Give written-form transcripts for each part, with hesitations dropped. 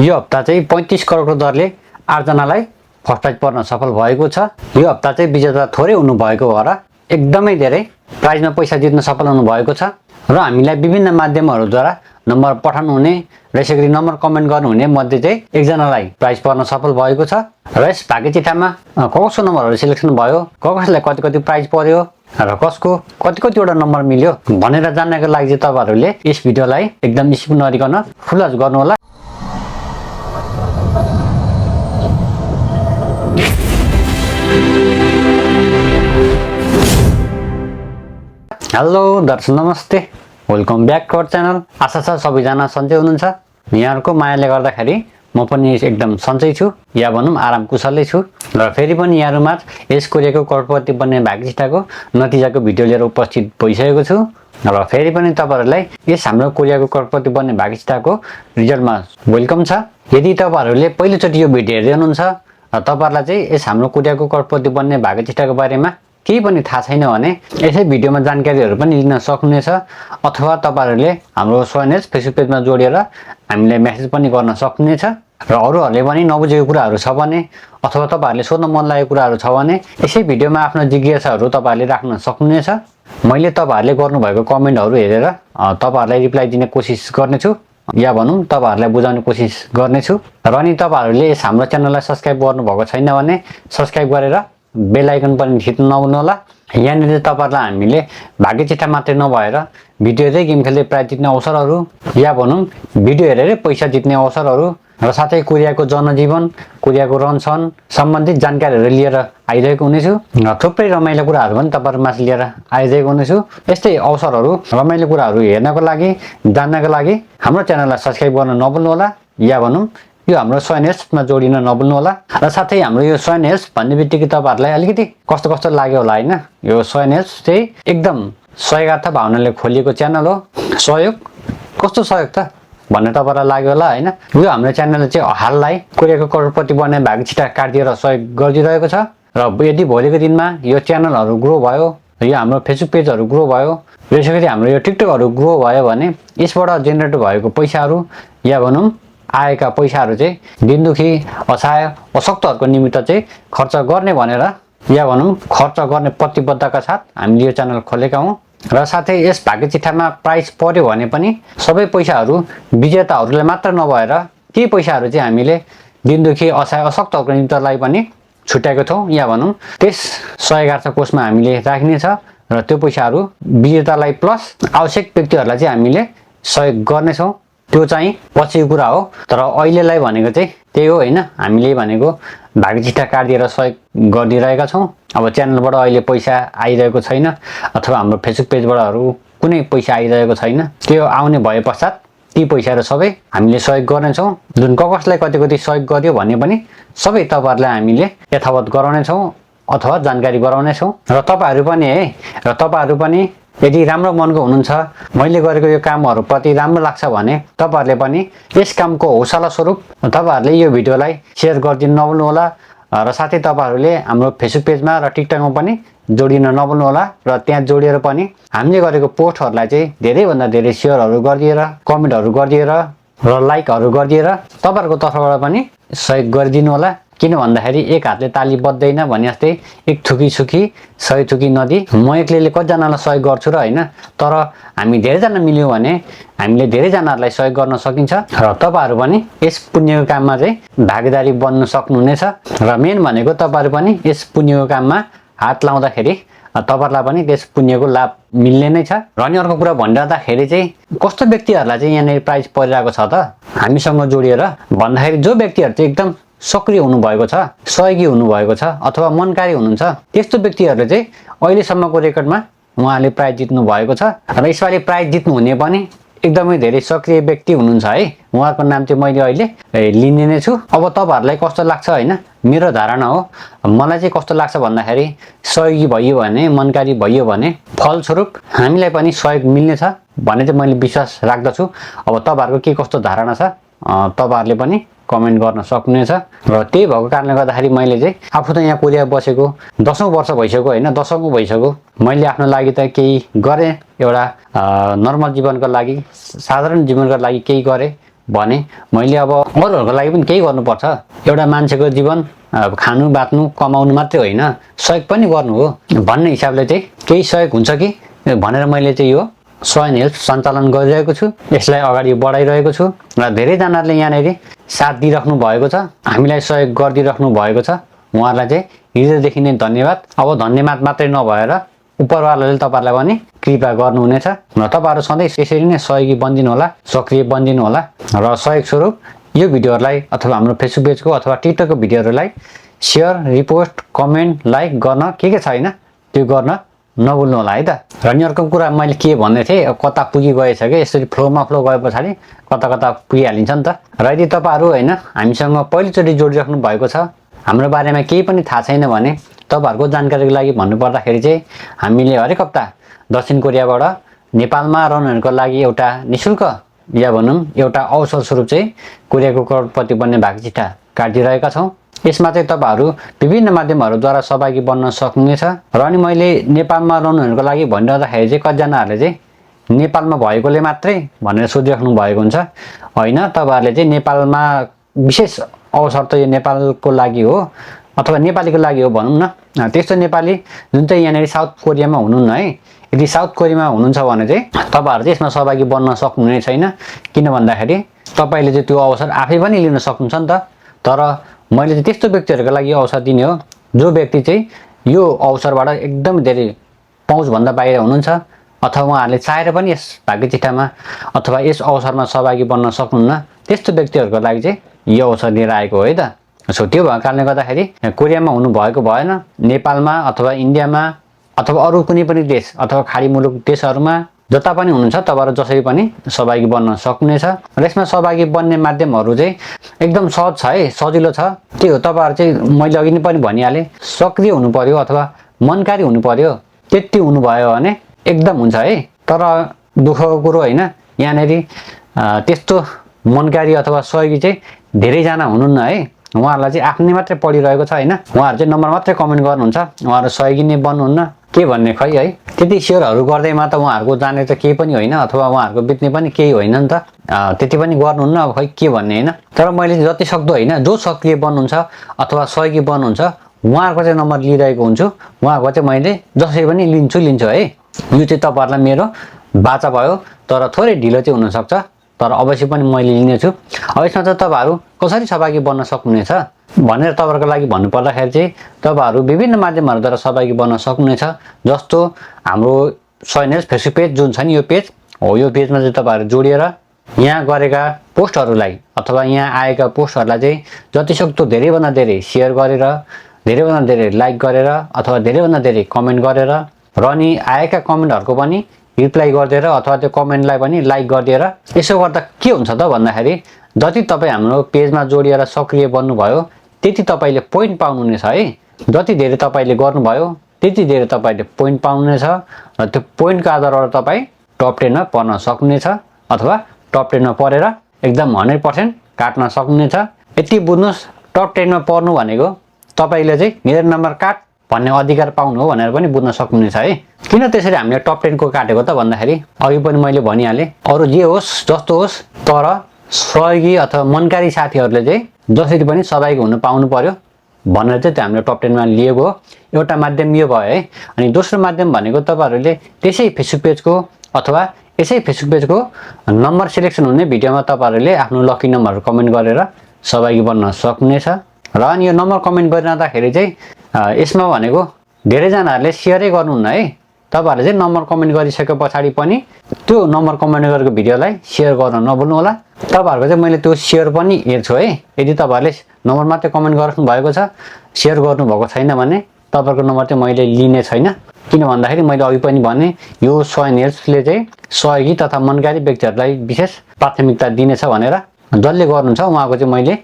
यो हप्ता चाहिँ 35 करोडको दरले 8 जनालाई फर्स्ट प्राइज पर्न सफल भएको छ। यो हप्ता चाहिँ विजेता थोरै हुनु भएको भएर एकदमै धेरै प्राइजमा पैसा जित्न सफल हुनु भएको छ र हामीलाई विभिन्न माध्यमहरुद्वारा नम्बर पठाउनु हुने र यसैगरी नम्बर कमेन्ट गर्नु हुने मध्ये चाहिँ एकजनालाई प्राइज पर्न सफल भएको छ र यस भाग्यचिठामा कसको नम्बरहरु सिलेक्सन भयो, कसलाई कति कति प्राइज पर्यो र कसको कति कतिवटा नम्बर मिल्यो भनेर जान्नको लागि चाहिँ तपाईहरुले यस भिडियोलाई एकदम स्किप नगरिकन फुल वाच गर्नु होला। हेलो दर्शक नमस्ते, welcome back to our channel. आशा छ सबैजना सन्चै हुनुहुन्छ। यहाँहरुको मायाले गर्दाखेरि म पनि एकदम सन्चै छु या भनौं आराम कुशलै छु र फेरि पनि यहाँहरुमा यस कोरियाको करोडपति बन्ने भाग्यचिठाको नतिजाको भिडियो लिएर उपस्थित भइसकेको छु र फेरि पनि तपाईहरुलाई यस हाम्रो कोरियाको करोडपति बन्ने भाग्यचिठाको रिजल्टमा वेलकम छ। यदि तपाईहरुले पहिलोचोटि यो भिडियो हेर्दै हुनुहुन्छ र तपाईहरुलाई चाहिँ यस हाम्रो कोरियाको करोडपति बन्ने भाग्यचिठाको बारेमा केही पनि थाहा छैन भने यसै भिडियोमा जानकारीहरु पनि लिन सक्नुहुनेछ अथवा तपाईहरुले हाम्रो सोनेस फेसबुक पेजमा जोडेर हामीलाई मेसेज पनि गर्न सक्नुहुनेछ र अरूहरुले पनि नबुझेको कुराहरु छ भने अथवा तपाईहरुले सोध्न मन लागेको कुराहरु छ भने यसै भिडियोमा आफ्नो जिज्ञासाहरु तपाईहरुले राख्न सक्नुहुनेछ। मैले तपाईहरुले गर्नुभएको कमेन्टहरु हेरेर तपाईहरुलाई रिप्लाई दिने कोसिस गर्नेछु या भनौं तपाईहरुलाई बुझाउने कोसिस गर्नेछु र अनि तपाईहरुले यस हाम्रो च्यानललाई सब्स्क्राइब गर्नुभएको छैन भने सब्स्क्राइब गरेर बेल आइकन पनि थिच्न नभुल्नु होला। यहाँनिर तपाईहरुलाई हामीले भाग्यचिठा मात्रै नभएर भिडियो हेर्दै गेम खेल्दै प्राइज जित्ने अवसरहरु या भनौं भिडियो हेरेरै पैसा जित्ने अवसरहरु र साथै कोरियाको जनजीवन, कोरियाको रहनसहन सम्बन्धित जानकारीहरु लिएर आइरहेको हुनेछु र थुप्रै रमाइलो कुराहरु पनि तपाईहरुमाझ लिएर आइरहेको हुनेछु। यस्तै अवसरहरु रमाइलो कुराहरु हेर्नको लागि जान्नको लागि हाम्रो च्यानललाई सब्स्क्राइब गर्न नभुल्नु होला या भनौं यो हाम्रो सोनेसमा जोडिन नभुल्नु होला र साथै हाम्रो यो सोनेस भन्ने बित्तिकै तपाईहरुलाई अलिकति कस्तो कस्तो लाग्यो होला हैन। यो सोनेस चाहिँ एकदम सहयोगार्थ भावनाले खोलिएको च्यानल हो। सहयोग कस्तो सहयोग त भन्ने तपाईहरुलाई लाग्यो होला हैन। यो हाम्रो च्यानलले चाहिँ हाललाई कोरियाको करोडपति बन्ने भाग्यचिठा काट्दिएर सहयोग गरिरहेको छ र यदि भोलिको दिनमा यो च्यानलहरु ग्रो भयो, यो हाम्रो फेसबुक पेजहरु ग्रो भयो, यसैगरी हाम्रो यो टिकटकहरु ग्रो भयो भने यसबाट जेनेरेट भएको पैसाहरु या भनौं आएका पैसाहरु चाहिँ दिनदुखी असहाय अशक्तहरुको निमित्त चाहिँ खर्च गर्ने भनेर या भनौं खर्च गर्ने प्रतिबद्धताका साथ हामीले यो च्यानल खोलेका हौं र साथै यस भाग्यचिठामा प्राइज पर्यो भने पनि सबै पैसाहरु विजेताहरुले मात्र नभएर ती पैसाहरु चाहिँ हामीले दिनदुखी असहाय अशक्तहरुको निमित्तलाई पनि छुट्याएको छौं या भनौं त्यस सहयोगार्थ कोषमा हामीले राख्ने छ र त्यो पैसाहरु विजेतालाई प्लस आवश्यक व्यक्तिहरुलाई चाहिँ हामीले सहयोग गर्ने छौं। त्यो चाहिँ पछिको कुरा हो तर अहिलेलाई भनेको चाहिँ त्यही हो हैन। हामीले भनेको भाग्यचिठा काट्दिएर सहयोग गरिरहेका छौं। अब च्यानलबाट अहिले पैसा आइरहेको छैन अथवा हाम्रो फेसबुक पेजबाटहरु कुनै पैसा आइरहेको छैन। त्यो आउने भए पश्चात ती पैसाहरु सबै हामीले सहयोग गर्ने छौं। जुन कसलाई कति कति सहयोग गर्यो भन्ने पनि सबै तपाईहरुलाई हामीले यथावत गराउने छौं अथवा जानकारी गराउने छौं र तपाईहरु पनि यदि राम्रो मनको हुनुहुन्छ, मैले गरेको यो कामहरु प्रति राम्रो लाग्छ भने तपाईहरुले पनि यस कामको हौसला स्वरूप तपाईहरुले यो भिडियोलाई शेयर गरिदिन नभुल्नु होला र साथै तपाईहरुले हाम्रो फेसबुक पेजमा र टिकटकमा पनि जोडिन नभुल्नु होला र त्यहाँ जोडिएर पनि हामीले गरेको पोस्टहरुलाई चाहिँ धेरै भन्दा धेरै शेयरहरु गरिदिएर कमेन्टहरु गरिदिएर र लाइकहरु गरिदिएर तपाईहरुको तर्फबाट पनि सहयोग गरिदिनु होला। किन भन्दाखेरि एक हातले ताली बज्दैन भने जस्तै एक थुकी सुकी 100 थुकी नदी म एक्लैले कतिजनालाई सहयोग गर्छु र हैन। तर हामी धेरैजना मिल्यौं भने हामीले धेरै जनाहरुलाई सहयोग गर्न सकिन्छ र तपाईहरु पनि यस पुण्यको काममा चाहिँ भागीदारी बन्न सक्नुहुनेछ र मेन भनेको तपाईहरु पनि यस पुण्यको काममा हात लाउँदाखेरि तपाईहरुलाई पनि त्यस पुण्यको लाभ मिल्ने नै छ। र अनि अर्को कुरा भनिराख्दाखेरि चाहिँ कस्तो व्यक्तिहरुलाई चाहिँ यहाँ प्राइज परिरहेको छ त हामीसँग जोडिएर भन्दाखेरि जो व्यक्तिहरु चाहिँ एकदम सक्रिय हुनुभएको छ, सहयोगी हुनुभएको छ अथवा मनकारी हुनुहुन्छ त्यस्तो व्यक्तिहरुले चाहिँ अहिलेसम्मको रेकर्डमा उहाँले प्राइज जित्नु भएको छ र यसपालि प्राइज जित्नु हुने पनि एकदमै धेरै सक्रिय व्यक्ति हुनुहुन्छ है। उहाँको नाम चाहिँ मैले अहिले लिने नै छु। अब तपाईहरुलाई कस्तो लाग्छ हैन, मेरो धारणा हो। मलाई चाहिँ कस्तो लाग्छ भन्दाखेरि सहयोगी भइयो भने, मनकारी भइयो भने फलस्वरूप हामीलाई पनि सहयोग मिल्ने छ भन्ने चाहिँ मैले विश्वास राख्दछु। अब तपाईहरुको के कस्तो धारणा छ तपाईहरुले पनि कमेन्ट गर्न सक्नुहुनेछ र त्यही भएको कारणले गर्दाखेरि मैले चाहिँ आफू त यहाँ कोरिया बसेको 10औं वर्ष भइसक्यो हैन, 10औं भइसक्यो। मैले आफ्नो लागि त केही गरे, एउटा नर्मल जीवनको लागि, साधारण जीवनको लागि केही गरे भने मैले अब अरूहरूको लागि पनि केही गर्नुपर्छ। एउटा मान्छेको जीवन खानु बाँच्नु कमाउनु मात्रै होइन, सहयोग पनि गर्नु हो भन्ने हिसाबले चाहिँ केही सहयोग हुन्छ कि भनेर मैले चाहिँ यो सोइन हेल्प सञ्चालन गरिरहेको छु। यसलाई अगाडि बढाइरहेको छु र धेरैजनाले यहाँनिर साथ दिइराख्नु भएको छ, हामीलाई सहयोग गरिदिइराख्नु भएको छ। उहाँहरूलाई चाहिँ हृदयदेखि नै धन्यवाद। अब धन्यवाद मात्रै नभएर उपरवालाले तपाईँहरूलाई पनि कृपा गर्नुहुनेछ र तपाईँहरू सधैँ यसरी नै सहयोगी बनिदिनु होला, सक्रिय बनिदिनु होला र सहयोग स्वरूप यो भिडियोहरूलाई अथवा हाम्रो फेसबुक पेजको अथवा टिकटकको भिडियोहरूलाई सेयर, रिपोस्ट, कमेन्ट, लाइक गर्न के छैन त्यो गर्न नभुल्नु होला है त। र नि अर्को कुरा मैले के भन्दै थिएँ, कता पुगिगएछ कि यसरी फ्लो गए पछाडि कता कता पुगिहालिन्छ नि त। र यदि तपाईँहरू होइन हामीसँग पहिलोचोटि जोडिराख्नु भएको छ, हाम्रो बारेमा केही पनि थाहा छैन भने तपाईँहरूको जानकारीको लागि भन्नुपर्दाखेरि चाहिँ हामीले हरेक हप्ता दक्षिण कोरियाबाट नेपालमा रहनेहरूको लागि एउटा निःशुल्क या भनौँ एउटा अवसर स्वरूप चाहिँ कोरियाको करोडपति बन्ने भागचिठा काटिदिरहेका छौँ। यसमा चाहिँ तपाईँहरू विभिन्न माध्यमहरूद्वारा सहभागी बन्न सक्नुहुनेछ। र अनि मैले नेपालमा रहनुहुनेहरूको लागि भनिरहँदाखेरि चाहिँ कतिजनाहरूले चाहिँ नेपालमा भएकोले मात्रै भनेर सोधिराख्नु भएको हुन्छ। होइन, तपाईँहरूले चाहिँ नेपालमा विशेष अवसर त यो नेपालको लागि हो अथवा नेपालीको लागि हो भनौँ न। त्यस्तो नेपाली जुन चाहिँ यहाँनिर साउथ कोरियामा हुनुहुन्न है, यदि साउथ कोरियामा हुनुहुन्छ भने चाहिँ तपाईँहरू चाहिँ यसमा सहभागी बन्न सक्नुहुने छैन। किन भन्दाखेरि तपाईँले चाहिँ त्यो अवसर आफै पनि लिन सक्नुहुन्छ नि त। तर मैले चाहिँ त्यस्तो व्यक्तिहरूको लागि यो अवसर दिने हो जो व्यक्ति चाहिँ यो अवसरबाट एकदम धेरै पहुँचभन्दा बाहिर हुनुहुन्छ अथवा उहाँहरूले चाहेर पनि यस भाग्यचिठामा अथवा यस अवसरमा सहभागी बन्न सक्नुहुन्न। त्यस्तो व्यक्तिहरूको लागि चाहिँ यो अवसर लिएर आएको हो है त। सो त्यो भएको कारणले गर्दाखेरि कोरियामा हुनु भएको भएन, नेपालमा अथवा इन्डियामा अथवा अरू कुनै पनि देश अथवा खाडी मुलुक देशहरूमा जता पनि हुनुहुन्छ तपाईँहरू जसरी पनि सहभागी बन्न सक्नुहुनेछ। र यसमा सहभागी बन्ने माध्यमहरू चाहिँ एकदम सहज छ है, सजिलो छ। त्यो हो, तपाईँहरू चाहिँ मैले अघि नै पनि भनिहालेँ, सक्रिय हुनु पर्यो अथवा मनकारी हुनु पर्यो। त्यति हुनुभयो भने एकदम हुन्छ है। तर दुःखको कुरो होइन, यहाँनिर त्यस्तो मनकारी अथवा सहयोगी चाहिँ धेरैजना हुनुहुन्न है। उहाँहरूलाई चाहिँ आफ्नै मात्रै पढिरहेको छ होइन, उहाँहरू चाहिँ नम्बर मात्रै कमेन्ट गर्नुहुन्छ, उहाँहरू सहयोगी नै बन्नुहुन्न के भन्ने खै है। त्यति सेयरहरू गर्दैमा त उहाँहरूको जाने त केही पनि होइन अथवा उहाँहरूको बित्ने पनि केही होइन नि त। त्यति पनि गर्नुहुन्न, अब खै के भन्ने होइन। तर मैले जति सक्दो होइन, जो सक्रिय बन्नुहुन्छ अथवा सहयोगी बन्नुहुन्छ उहाँहरूको चाहिँ नम्बर लिइरहेको हुन्छु। उहाँहरूको चाहिँ मैले जसरी पनि लिन्छु है। यो चाहिँ तपाईँहरूलाई मेरो बाचा भयो, तर थोरै ढिलो चाहिँ हुनसक्छ, तर अवश्य पनि मैले लिनेछु। अब यसमा चाहिँ तपाईँहरू कसरी सहभागी बन्न सक्नुहुनेछ भनेर तपाईँहरूको लागि भन्नुपर्दाखेरि चाहिँ तपाईँहरू विभिन्न माध्यमहरूद्वारा सहभागी बन्न सक्नुहुनेछ। जस्तो हाम्रो सोइन हेल्प फेसबुक पेज जुन छ नि, यो पेज हो। यो पेजमा चाहिँ तपाईँहरू जोडिएर यहाँ गरेका पोस्टहरूलाई अथवा यहाँ आएका पोस्टहरूलाई चाहिँ जतिसक्दो धेरैभन्दा धेरै सेयर गरेर, धेरैभन्दा धेरै लाइक गरेर अथवा धेरैभन्दा धेरै कमेन्ट गरेर र अनि आएका कमेन्टहरूको पनि रिप्लाई गरिदिएर अथवा त्यो कमेन्टलाई पनि लाइक गरिदिएर यसो गर्दा के हुन्छ त भन्दाखेरि जति तपाईँ हाम्रो पेजमा जोडिएर सक्रिय बन्नुभयो त्यति तपाईँले पोइन्ट पाउनुहुनेछ है। जति धेरै तपाईँले गर्नुभयो त्यति धेरै तपाईँले पोइन्ट पाउनुहुनेछ र त्यो पोइन्टको आधारबाट तपाईँ टप 10मा पर्न सक्नुहुनेछ अथवा टप 10मा परेर एकदम 100% काट्न सक्नुहुनेछ। यति बुझ्नुहोस्, टप 10मा पर्नु भनेको तपाईँले चाहिँ मेरो नम्बर काट भन्ने अधिकार पाउनु हो भनेर पनि बुझ्न सक्नुहुनेछ है। किन त्यसरी हामीले टप 10 को काटेको त भन्दाखेरि अघि पनि मैले भनिहालेँ, अरू जे होस् जस्तो होस् तर सहयोगी अथवा मनकारी साथीहरूले चाहिँ जसरी पनि सहभागी हुन पाउनु पर्यो भनेर चाहिँ त्यो हामीले टप 10 मा लिएको हो। एउटा माध्यम यो भयो है। अनि दोस्रो माध्यम भनेको तपाईँहरूले त्यसै फेसबुक पेजको अथवा यसै फेसबुक पेजको नम्बर सिलेक्सन हुने भिडियोमा तपाईँहरूले आफ्नो लकी नम्बरहरू कमेन्ट गरेर सहभागी बन्न सक्नुहुनेछ। र अनि यो नम्बर कमेन्ट गरिरहँदाखेरि चाहिँ यसमा भनेको धेरैजनाहरूले सेयरै गर्नुहुन्न है। तपाईँहरूले चाहिँ नम्बर कमेन्ट गरिसके पछाडि पनि त्यो नम्बर कमेन्ट गरेको भिडियोलाई सेयर गर्न नभुल्नु होला। तपाईँहरूको चाहिँ मैले त्यो सेयर पनि हेर्छु है। यदि तपाईँहरूले नम्बर मात्रै कमेन्ट गर्नु भएको छ, सेयर गर्नुभएको छैन भने तपाईँहरूको नम्बर चाहिँ मैले लिने छैन। किन भन्दाखेरि मैले अघि पनि भने यो सोइन हेल्प्सले चाहिँ सहयोगी तथा मनकारी व्यक्तिहरूलाई विशेष प्राथमिकता दिनेछ भनेर। जसले गर्नुहुन्छ उहाँको चाहिँ मैले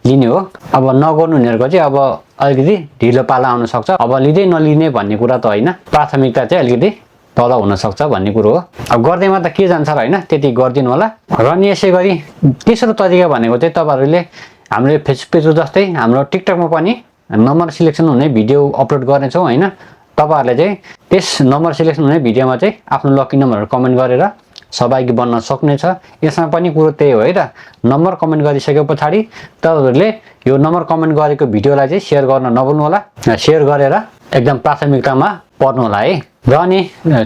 लिने हो। अब नगर्नुहुनेहरूको चाहिँ अब अलिकति ढिलो पाला आउन सक्छ। अब लिँदै नलिने भन्ने कुरा त होइन, प्राथमिकता चाहिँ अलिकति तल हुनसक्छ भन्ने कुरो हो। अब गर्दैमा त के जान्छ र होइन, त्यति गरिदिनु होला। र नि यसै गरी तेस्रो तरिका भनेको चाहिँ तपाईँहरूले हाम्रो फेसबुक पेज जस्तै हाम्रो टिकटकमा पनि नम्बर सिलेक्सन हुने भिडियो अपलोड गर्नेछौँ होइन। तपाईँहरूले चाहिँ त्यस नम्बर सिलेक्सन हुने भिडियोमा चाहिँ आफ्नो लकी नम्बरहरू कमेन्ट गरेर सहभागी बन्न सक्नेछ। यसमा पनि कुरो त्यही हो है त, नम्बर कमेन्ट गरिसके पछाडि तपाईँहरूले यो नम्बर कमेन्ट गरेको भिडियोलाई चाहिँ सेयर गर्न नभुल्नु होला। सेयर गरेर एकदम प्राथमिकतामा पर्नु होला है। र अनि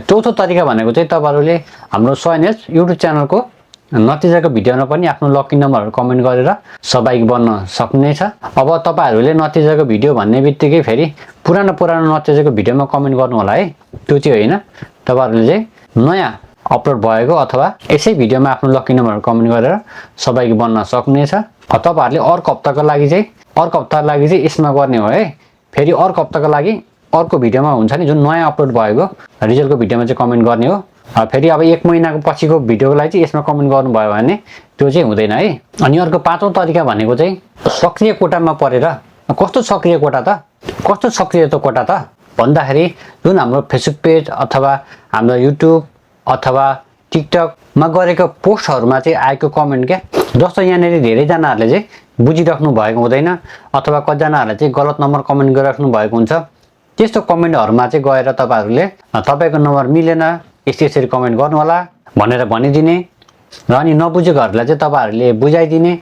चौथो तरिका भनेको चाहिँ तपाईँहरूले हाम्रो सोयनेज युट्युब च्यानलको नतिजाको भिडियोमा पनि आफ्नो लकी नम्बरहरू कमेन्ट गरेर सहभागी बन्न सक्नेछ। अब तपाईँहरूले नतिजाको भिडियो भन्ने बित्तिकै फेरि पुरानो नतिजाको भिडियोमा कमेन्ट गर्नु होला है, त्यो चाहिँ होइन। तपाईँहरूले चाहिँ नयाँ अपलोड भएको अथवा यसै भिडियोमा आफ्नो लकी नम्बरहरू कमेन्ट गरेर सहभागी बन्न सक्नेछ। तपाईँहरूले अर्को हप्ताको लागि चाहिँ यसमा गर्ने हो है। फेरि अर्को हप्ताको लागि अर्को भिडियोमा हुन्छ नि, जुन नयाँ अपलोड भएको रिजल्टको भिडियोमा चाहिँ कमेन्ट गर्ने हो। फेरि अब 1 महिनाको पछिको भिडियोको लागि चाहिँ यसमा कमेन्ट गर्नुभयो भने त्यो चाहिँ हुँदैन है। अनि अर्को पाँचौँ तरिका भनेको चाहिँ सक्रिय कोटामा परेर, कस्तो सक्रिय कोटा त, कस्तो सक्रिय कोटा त भन्दाखेरि जुन हाम्रो फेसबुक पेज अथवा हाम्रो युट्युब अथवा टिकटकमा गरेको पोस्टहरूमा चाहिँ आएको कमेन्ट क्या, जस्तो यहाँनिर धेरैजनाहरूले चाहिँ बुझिराख्नु भएको हुँदैन अथवा कतिजनाहरूले चाहिँ गलत नम्बर कमेन्ट गरिराख्नु भएको हुन्छ। त्यस्तो कमेन्टहरूमा चाहिँ गएर तपाईँहरूले तपाईँको नम्बर मिलेन, यसरी कमेन्ट गर्नु होला भनेर भनिदिने र अनि नबुझेकोहरूलाई चाहिँ तपाईँहरूले बुझाइदिने।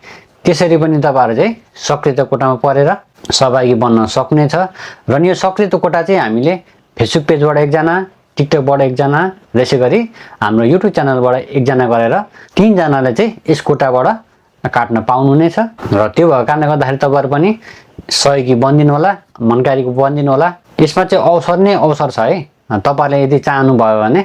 त्यसरी पनि तपाईँहरू चाहिँ सक्रियता कोटामा परेर सहभागी बन्न सक्नेछ। र अनि यो सक्रियता कोटा चाहिँ हामीले फेसबुक पेजबाट एकजना, टिकटकबाट एकजना, यसै गरी हाम्रो युट्युब च्यानलबाट एकजना गरेर 3 जनाले चाहिँ यस कोटाबाट काट्न पाउनु नै छ। र त्यो भएको कारणले गर्दाखेरि तपाईँहरू पनि सहयोगी बनिदिनु होला, मनकारीको बनिदिनु होला। यसमा चाहिँ अवसर नै अवसर छ है। तपाईँहरूले यदि चाहनुभयो भने,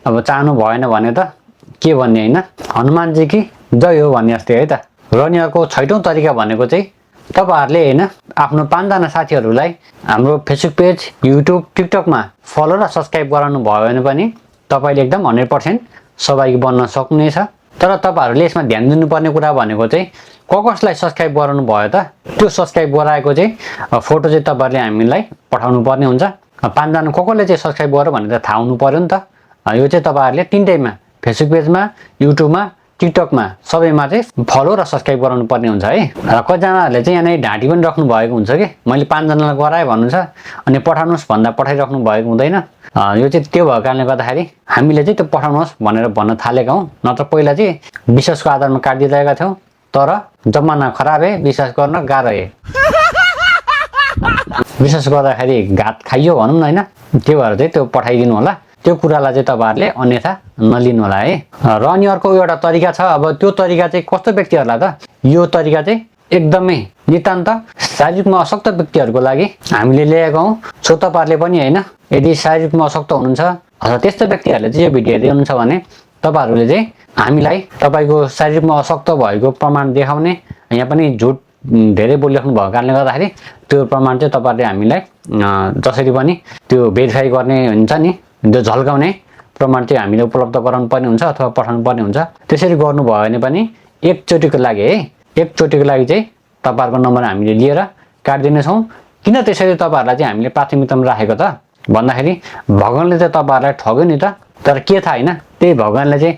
अब चाहनु भएन भने त के भन्ने होइन, हनुमानजी कि जय हो भन्ने जस्तै है त। र अनि अर्को 6औँ तरिका भनेको चाहिँ तपाईँहरूले होइन आफ्नो 5 जना साथीहरूलाई हाम्रो फेसबुक पेज, युट्युब, टिकटकमा फलो र सब्सक्राइब गराउनु भयो भने पनि तपाईँले एकदम 100% सहभागी बन्न सक्नेछ। तर तपाईँहरूले यसमा ध्यान दिनुपर्ने कुरा भनेको चाहिँ कसलाई सब्सक्राइब गराउनु भयो त, त्यो सब्सक्राइब गराएको चाहिँ फोटो चाहिँ तपाईँहरूले हामीलाई पठाउनु पर्ने हुन्छ। 5 जना कसले चाहिँ सब्सक्राइब गर्यो भनेर थाहा हुनु पर्यो नि त। यो चाहिँ तपाईँहरूले 3 टाइममा फेसबुक पेजमा, युट्युबमा, टिकटकमा सबैमा चाहिँ फलो र सब्सक्राइब गराउनु पर्ने हुन्छ है। र कतिजनाहरूले चाहिँ यहाँनिर ढाँटी पनि राख्नु भएको हुन्छ कि मैले 5 जनालाई गराएँ भन्नुहुन्छ अनि पठाउनुहोस् भन्दा पठाइराख्नु भएको हुँदैन। यो चाहिँ त्यो भएको कारणले गर्दाखेरि हामीले चाहिँ त्यो पठाउनुहोस् भनेर भन्न थालेका हौँ। नत्र पहिला चाहिँ विश्वासको आधारमा काटिदिरहेका थियौँ, तर जमाना खराब है, विश्वास गर्न गाह्रो है। विश्वास गर्दाखेरि घात खाइयो भनौँ न होइन। त्यो भएर चाहिँ त्यो पठाइदिनु होला। त्यो कुरालाई चाहिँ तपाईँहरूले अन्यथा नलिनु होला है। र अनि अर्को एउटा तरिका छ। अब त्यो तरिका चाहिँ कस्तो व्यक्तिहरूलाई त, यो तरिका चाहिँ एकदमै नितान्त शारीरिकमा अशक्त व्यक्तिहरूको लागि हामीले ल्याएका हौँ। सो तपाईँहरूले पनि होइन, यदि शारीरिकमा अशक्त हुनुहुन्छ अथवा त्यस्तो व्यक्तिहरूले चाहिँ यो भिडियो हेर्नुहुन्छ भने तपाईँहरूले चाहिँ हामीलाई तपाईँको शारीरिकमा अशक्त भएको प्रमाण देखाउने, यहाँ पनि झुट धेरै बोलिराख्नु भएको कारणले गर्दाखेरि त्यो प्रमाण चाहिँ तपाईँहरूले हामीलाई जसरी पनि त्यो भेरिफाई गर्ने हुन्छ नि, त्यो झल्काउने प्रमाण चाहिँ हामीले उपलब्ध गराउनु पर्ने हुन्छ अथवा पठाउनु पर्ने हुन्छ। त्यसरी गर्नुभयो भने पनि एकचोटिको लागि है, एकचोटिको लागि चाहिँ तपाईँहरूको नम्बर हामीले लिएर काटिदिनेछौँ। किन त्यसरी तपाईँहरूलाई चाहिँ हामीले प्राथमिकतामा राखेको त भन्दाखेरि भगवान्ले चाहिँ तपाईँहरूलाई ठग्यो नि त, तर के थाहा होइन, त्यही भगवान्ले चाहिँ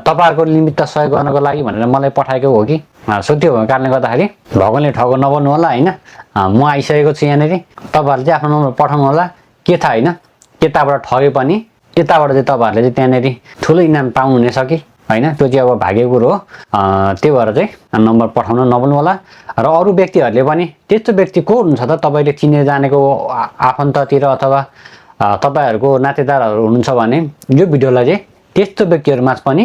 तपाईँहरूको निमित्त सहयोग गर्नको लागि भनेर मलाई पठाएको हो कि। सो त्यो भएको कारणले गर्दाखेरि भगवान्ले ठग्यो नबन्नु होला होइन। म आइसकेको छु यहाँनिर, तपाईँहरूले चाहिँ आफ्नो नम्बर पठाउनु होला। के थाहा होइन, यताबाट ठगे पनि यताबाट चाहिँ तपाईँहरूले चाहिँ त्यहाँनिर ठुलो इनाम पाउनु हुनेछ कि होइन, त्यो चाहिँ अब भाग्य कुरो हो। त्यो भएर चाहिँ नम्बर पठाउन नभुल्नु होला। र अरू व्यक्तिहरूले पनि त्यस्तो व्यक्ति को हुनुहुन्छ त, तपाईँले चिने जानेको आफन्ततिर अथवा तपाईँहरूको नातेदारहरू हुनुहुन्छ भने यो भिडियोलाई चाहिँ त्यस्तो व्यक्तिहरूमाझ पनि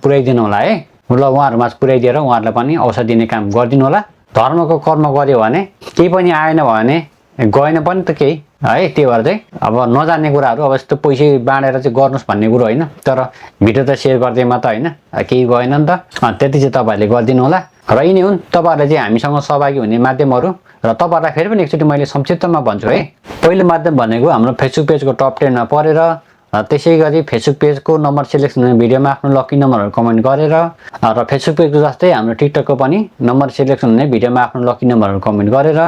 पुर्याइदिनु होला है। ल उहाँहरूमाझ पुर्याइदिएर उहाँहरूलाई पनि अवसर दिने काम गरिदिनु होला। धर्मको कर्म गऱ्यो भने केही पनि आएन भने गएन पनि त केही है। त्यो भएर चाहिँ अब नजान्ने कुराहरू अब यस्तो पैसा बाँडेर चाहिँ गर्नुहोस् भन्ने कुरो होइन, तर भिडियो त सेयर गरिदिएमा त होइन केही गएन नि त। त्यति चाहिँ तपाईँहरूले गरिदिनु होला। र यिनी हुन् तपाईँहरूले चाहिँ हामीसँग सहभागी हुने माध्यमहरू। र तपाईँहरूलाई फेरि पनि एकचोटि मैले संक्षिप्तमा भन्छु है। पहिलो माध्यम भनेको हाम्रो फेसबुक पेजको टप 10मा परेर, त्यसै गरी फेसबुक पेजको नम्बर सिलेक्सन हुने भिडियोमा आफ्नो लकी नम्बरहरू कमेन्ट गरेर, र फेसबुक पेजको जस्तै हाम्रो टिकटकको पनि नम्बर सिलेक्सन हुने भिडियोमा आफ्नो लकी नम्बरहरू कमेन्ट गरेर,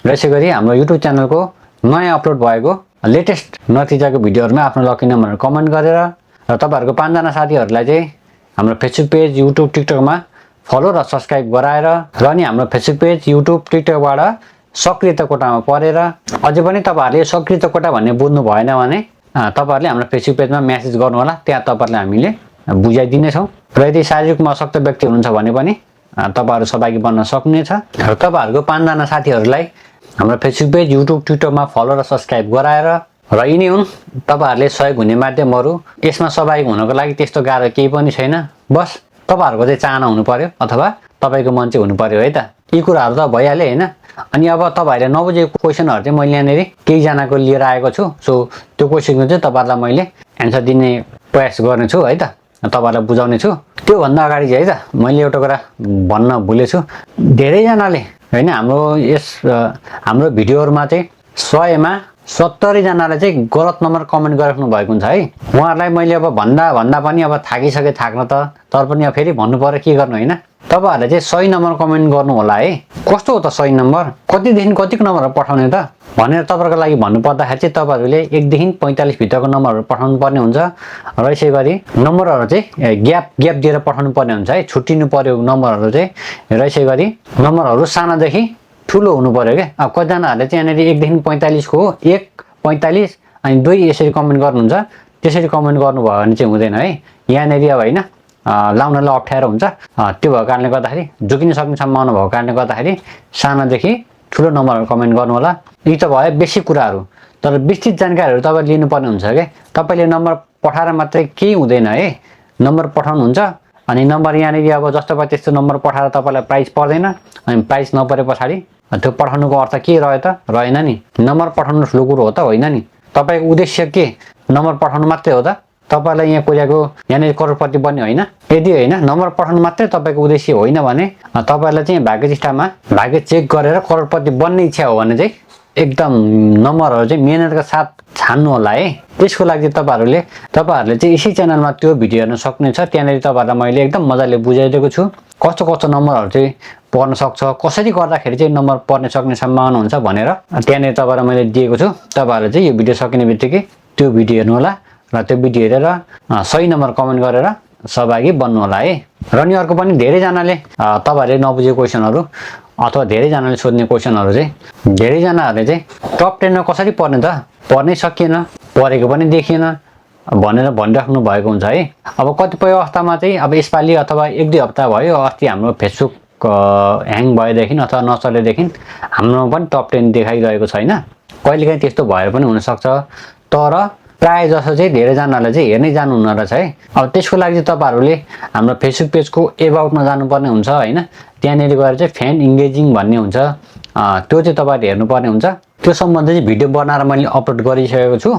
र यसै गरी हाम्रो युट्युब च्यानलको नयाँ अपलोड भएको लेटेस्ट नतिजाको भिडियोहरूमा आफ्नो लकी नम्बरहरू कमेन्ट गरेर, र तपाईँहरूको 5 जना साथीहरूलाई चाहिँ हाम्रो फेसबुक पेज, युट्युब, टिकटकमा फलो र सब्सक्राइब गराएर, र अनि हाम्रो फेसबुक पेज, युट्युब, टिकटकबाट सक्रियता कोटामा परेर, अझै पनि तपाईँहरूले सक्रियता कोटा भन्ने बुझ्नु भएन भने तपाईँहरूले हाम्रो फेसबुक पेजमा मेसेज गर्नु होला। त्यहाँ तपाईँहरूले हामीले बुझाइदिनेछौँ र यदि शारीरिक अशक्त व्यक्ति हुनुहुन्छ भने पनि तपाईहरु सहभागी बन्न सक्नुहुनेछ र तपाईहरुको 5 जना साथीहरुलाई हाम्रो फेसबुक पेज युट्युब ट्विटरमा फलो र सब्स्क्राइब गराएर र यिनी हुन् तपाईहरुले सहयोग हुने माध्यमहरु यसमा सहभागी हुनको लागि त्यस्तो गाह्रो केही पनि छैन बस तपाईहरुको चाहिँ चाहना हुनु पर्यो अथवा तपाईको मन चाहिँ हुनु पर्यो है त यी कुराहरु त भइहाल्यो हैन अनि अब तपाईहरुले नबुझेको क्वेशनहरु चाहिँ मैले यहाँनेरि केही जनाको लिएर आएको छु सो त्यो क्वेशनको चाहिँ तपाईहरुलाई मैले एन्सर दिने प्रयास गर्ने छु है त तपाईहरुलाई बुझाउने छु त्यो भन्दा अगाडि चाहिँ है त मैले एउटा कुरा भन्न भुलेछु धेरै जनाले हैन हाम्रो भिडियोहरुमा चाहिँ 100 मा 70 जनाले चाहिँ गलत नम्बर कमेन्ट गरिराख्नु भएको हुन्छ है उहाँहरुलाई मैले अब भन्दा पनि अब थाकिसके थाक्न त तर पनि अब फेरि भन्नु पर्यो के गर्नु हैन तपाईहरुले चाहिँ सही नम्बर कमेन्ट गर्नु होला है कस्तो हो त सही नम्बर कति देखि कतिको नम्बर पठाउने त भनेर तपाईहरुको लागि भन्नु पर्दाखेरि चाहिँ तपाईहरुले 1 देखि 45 भित्रको नम्बरहरु पठाउनु पर्ने हुन्छ र यसै गरी नम्बरहरु चाहिँ ग्याप दिएर पठाउनु पर्ने हुन्छ है छुट्टिनु पर्यो नम्बरहरु चाहिँ र यसै गरी नम्बरहरु सानादेखि ठुलो हुनु पर्यो के अब कतिजनाहरुले चाहिँ यहाँनेरि 1 देखि 45 को 1 45 अनि 2 यसरी कमेन्ट गर्नुहुन्छ त्यसरी कमेन्ट गर्नुभयो भने चाहिँ हुँदैन है यहाँनेरि अब हैन लाउनलाई अप्ठ्यारो हुन्छ त्यो भएको कारणले गर्दाखेरि झुकिन सक्ने सम्भावना भएको कारणले गर्दाखेरि सानादेखि ठुलो नम्बरहरु कमेन्ट गर्नु होला यी त भयो बेसिक कुराहरु तर विस्तृत जानकारीहरु तपाईले लिनुपर्ने हुन्छ के तपाईले नम्बर पठाएर मात्रै केही हुँदैन है नम्बर पठाउनुहुन्छ अनि नम्बर यहाँनेरि अब जस्तो भयो त्यस्तो नम्बर पठाएर तपाईलाई प्राइस पर्दैन अनि प्राइस नपरे पछाडी त्यो पठाउनुको अर्थ के रह्यो त रहेन नि नम्बर पठाउनु ठुलो कुरो हो त होइन नि तपाईको उद्देश्य के नम्बर पठाउनु मात्रै हो त तपाईलाई यहाँ कोरियाको यहाँनेरि करोडपति बन्ने होइन यदि होइन नम्बर पठाउनु मात्रै तपाईको उद्देश्य होइन भने तपाईलाई चाहिँ भाग्य चिठामा भाग्य चेक गरेर करोडपति बन्ने इच्छा हो भने चाहिँ एकदम नम्बरहरु चाहिँ मेहनतका साथ छान्नु होला है त्यसको लागि तपाईहरुले चाहिँ यसै च्यानलमा त्यो भिडियो हेर्न सक्नुहुन्छ त्यहाँनेरि तपाईहरुलाई मैले एकदम मजाले बुझाइदिएको छु कस्तो कस्तो नम्बरहरु चाहिँ पर्न सक्छ कसरी गर्दाखेरि चाहिँ नम्बर पर्न सक्ने सम्भावना हुन्छ भनेर त्यहाँनेरि तपाईहरुलाई मैले दिएको छु तपाईहरुले चाहिँ यो भिडियो सकिनेबित्तिकै त्यो भिडियो हेर्नु होला र त्यो भिडियो हेरेर सही नम्बर कमेन्ट गरेर सहभागी बन्नु होला है र नि अर्को पनि धेरै जनाले तपाईहरुले नबुझेको क्वेशनहरु अथवा धेरै जनाले सोध्ने क्वेशनहरु चाहिँ धेरै जनाहरुले चाहिँ टप 10 मा कसरी पर्ने त पर्नै सकिएन परेको पनि देखिएन भनेर भनिराख्नु भएको हुन्छ है अब कतिपय अवस्थामा चाहिँ अब यसपालि अथवा 1-2 हप्ता भयो अस्ति हाम्रो फेसबुक ह्याङ भएदेखि अथवा नचलेदेखि हाम्रो पनि टप 10 देखाइरहेको छैन कहिलेकाहीँ त्यस्तो भएर पनि हुन सक्छ तर प्राय जसो चाहिँ धेरै जनाले चाहिँ हेर्नै जानु हुन रहेछ है अब त्यसको लागि चाहिँ तपाईहरुले हाम्रो फेसबुक पेजको एबाउटमा जानुपर्ने हुन्छ हैन त्यहाँनेरि गएर चाहिँ फ्यान इंगेजिङ भन्ने हुन्छ त्यो चाहिँ तपाईहरुले हेर्नुपर्ने हुन्छ त्यो सम्बन्धी चाहिँ भिडियो बनाएर मैले अपलोड गरिसकेको छु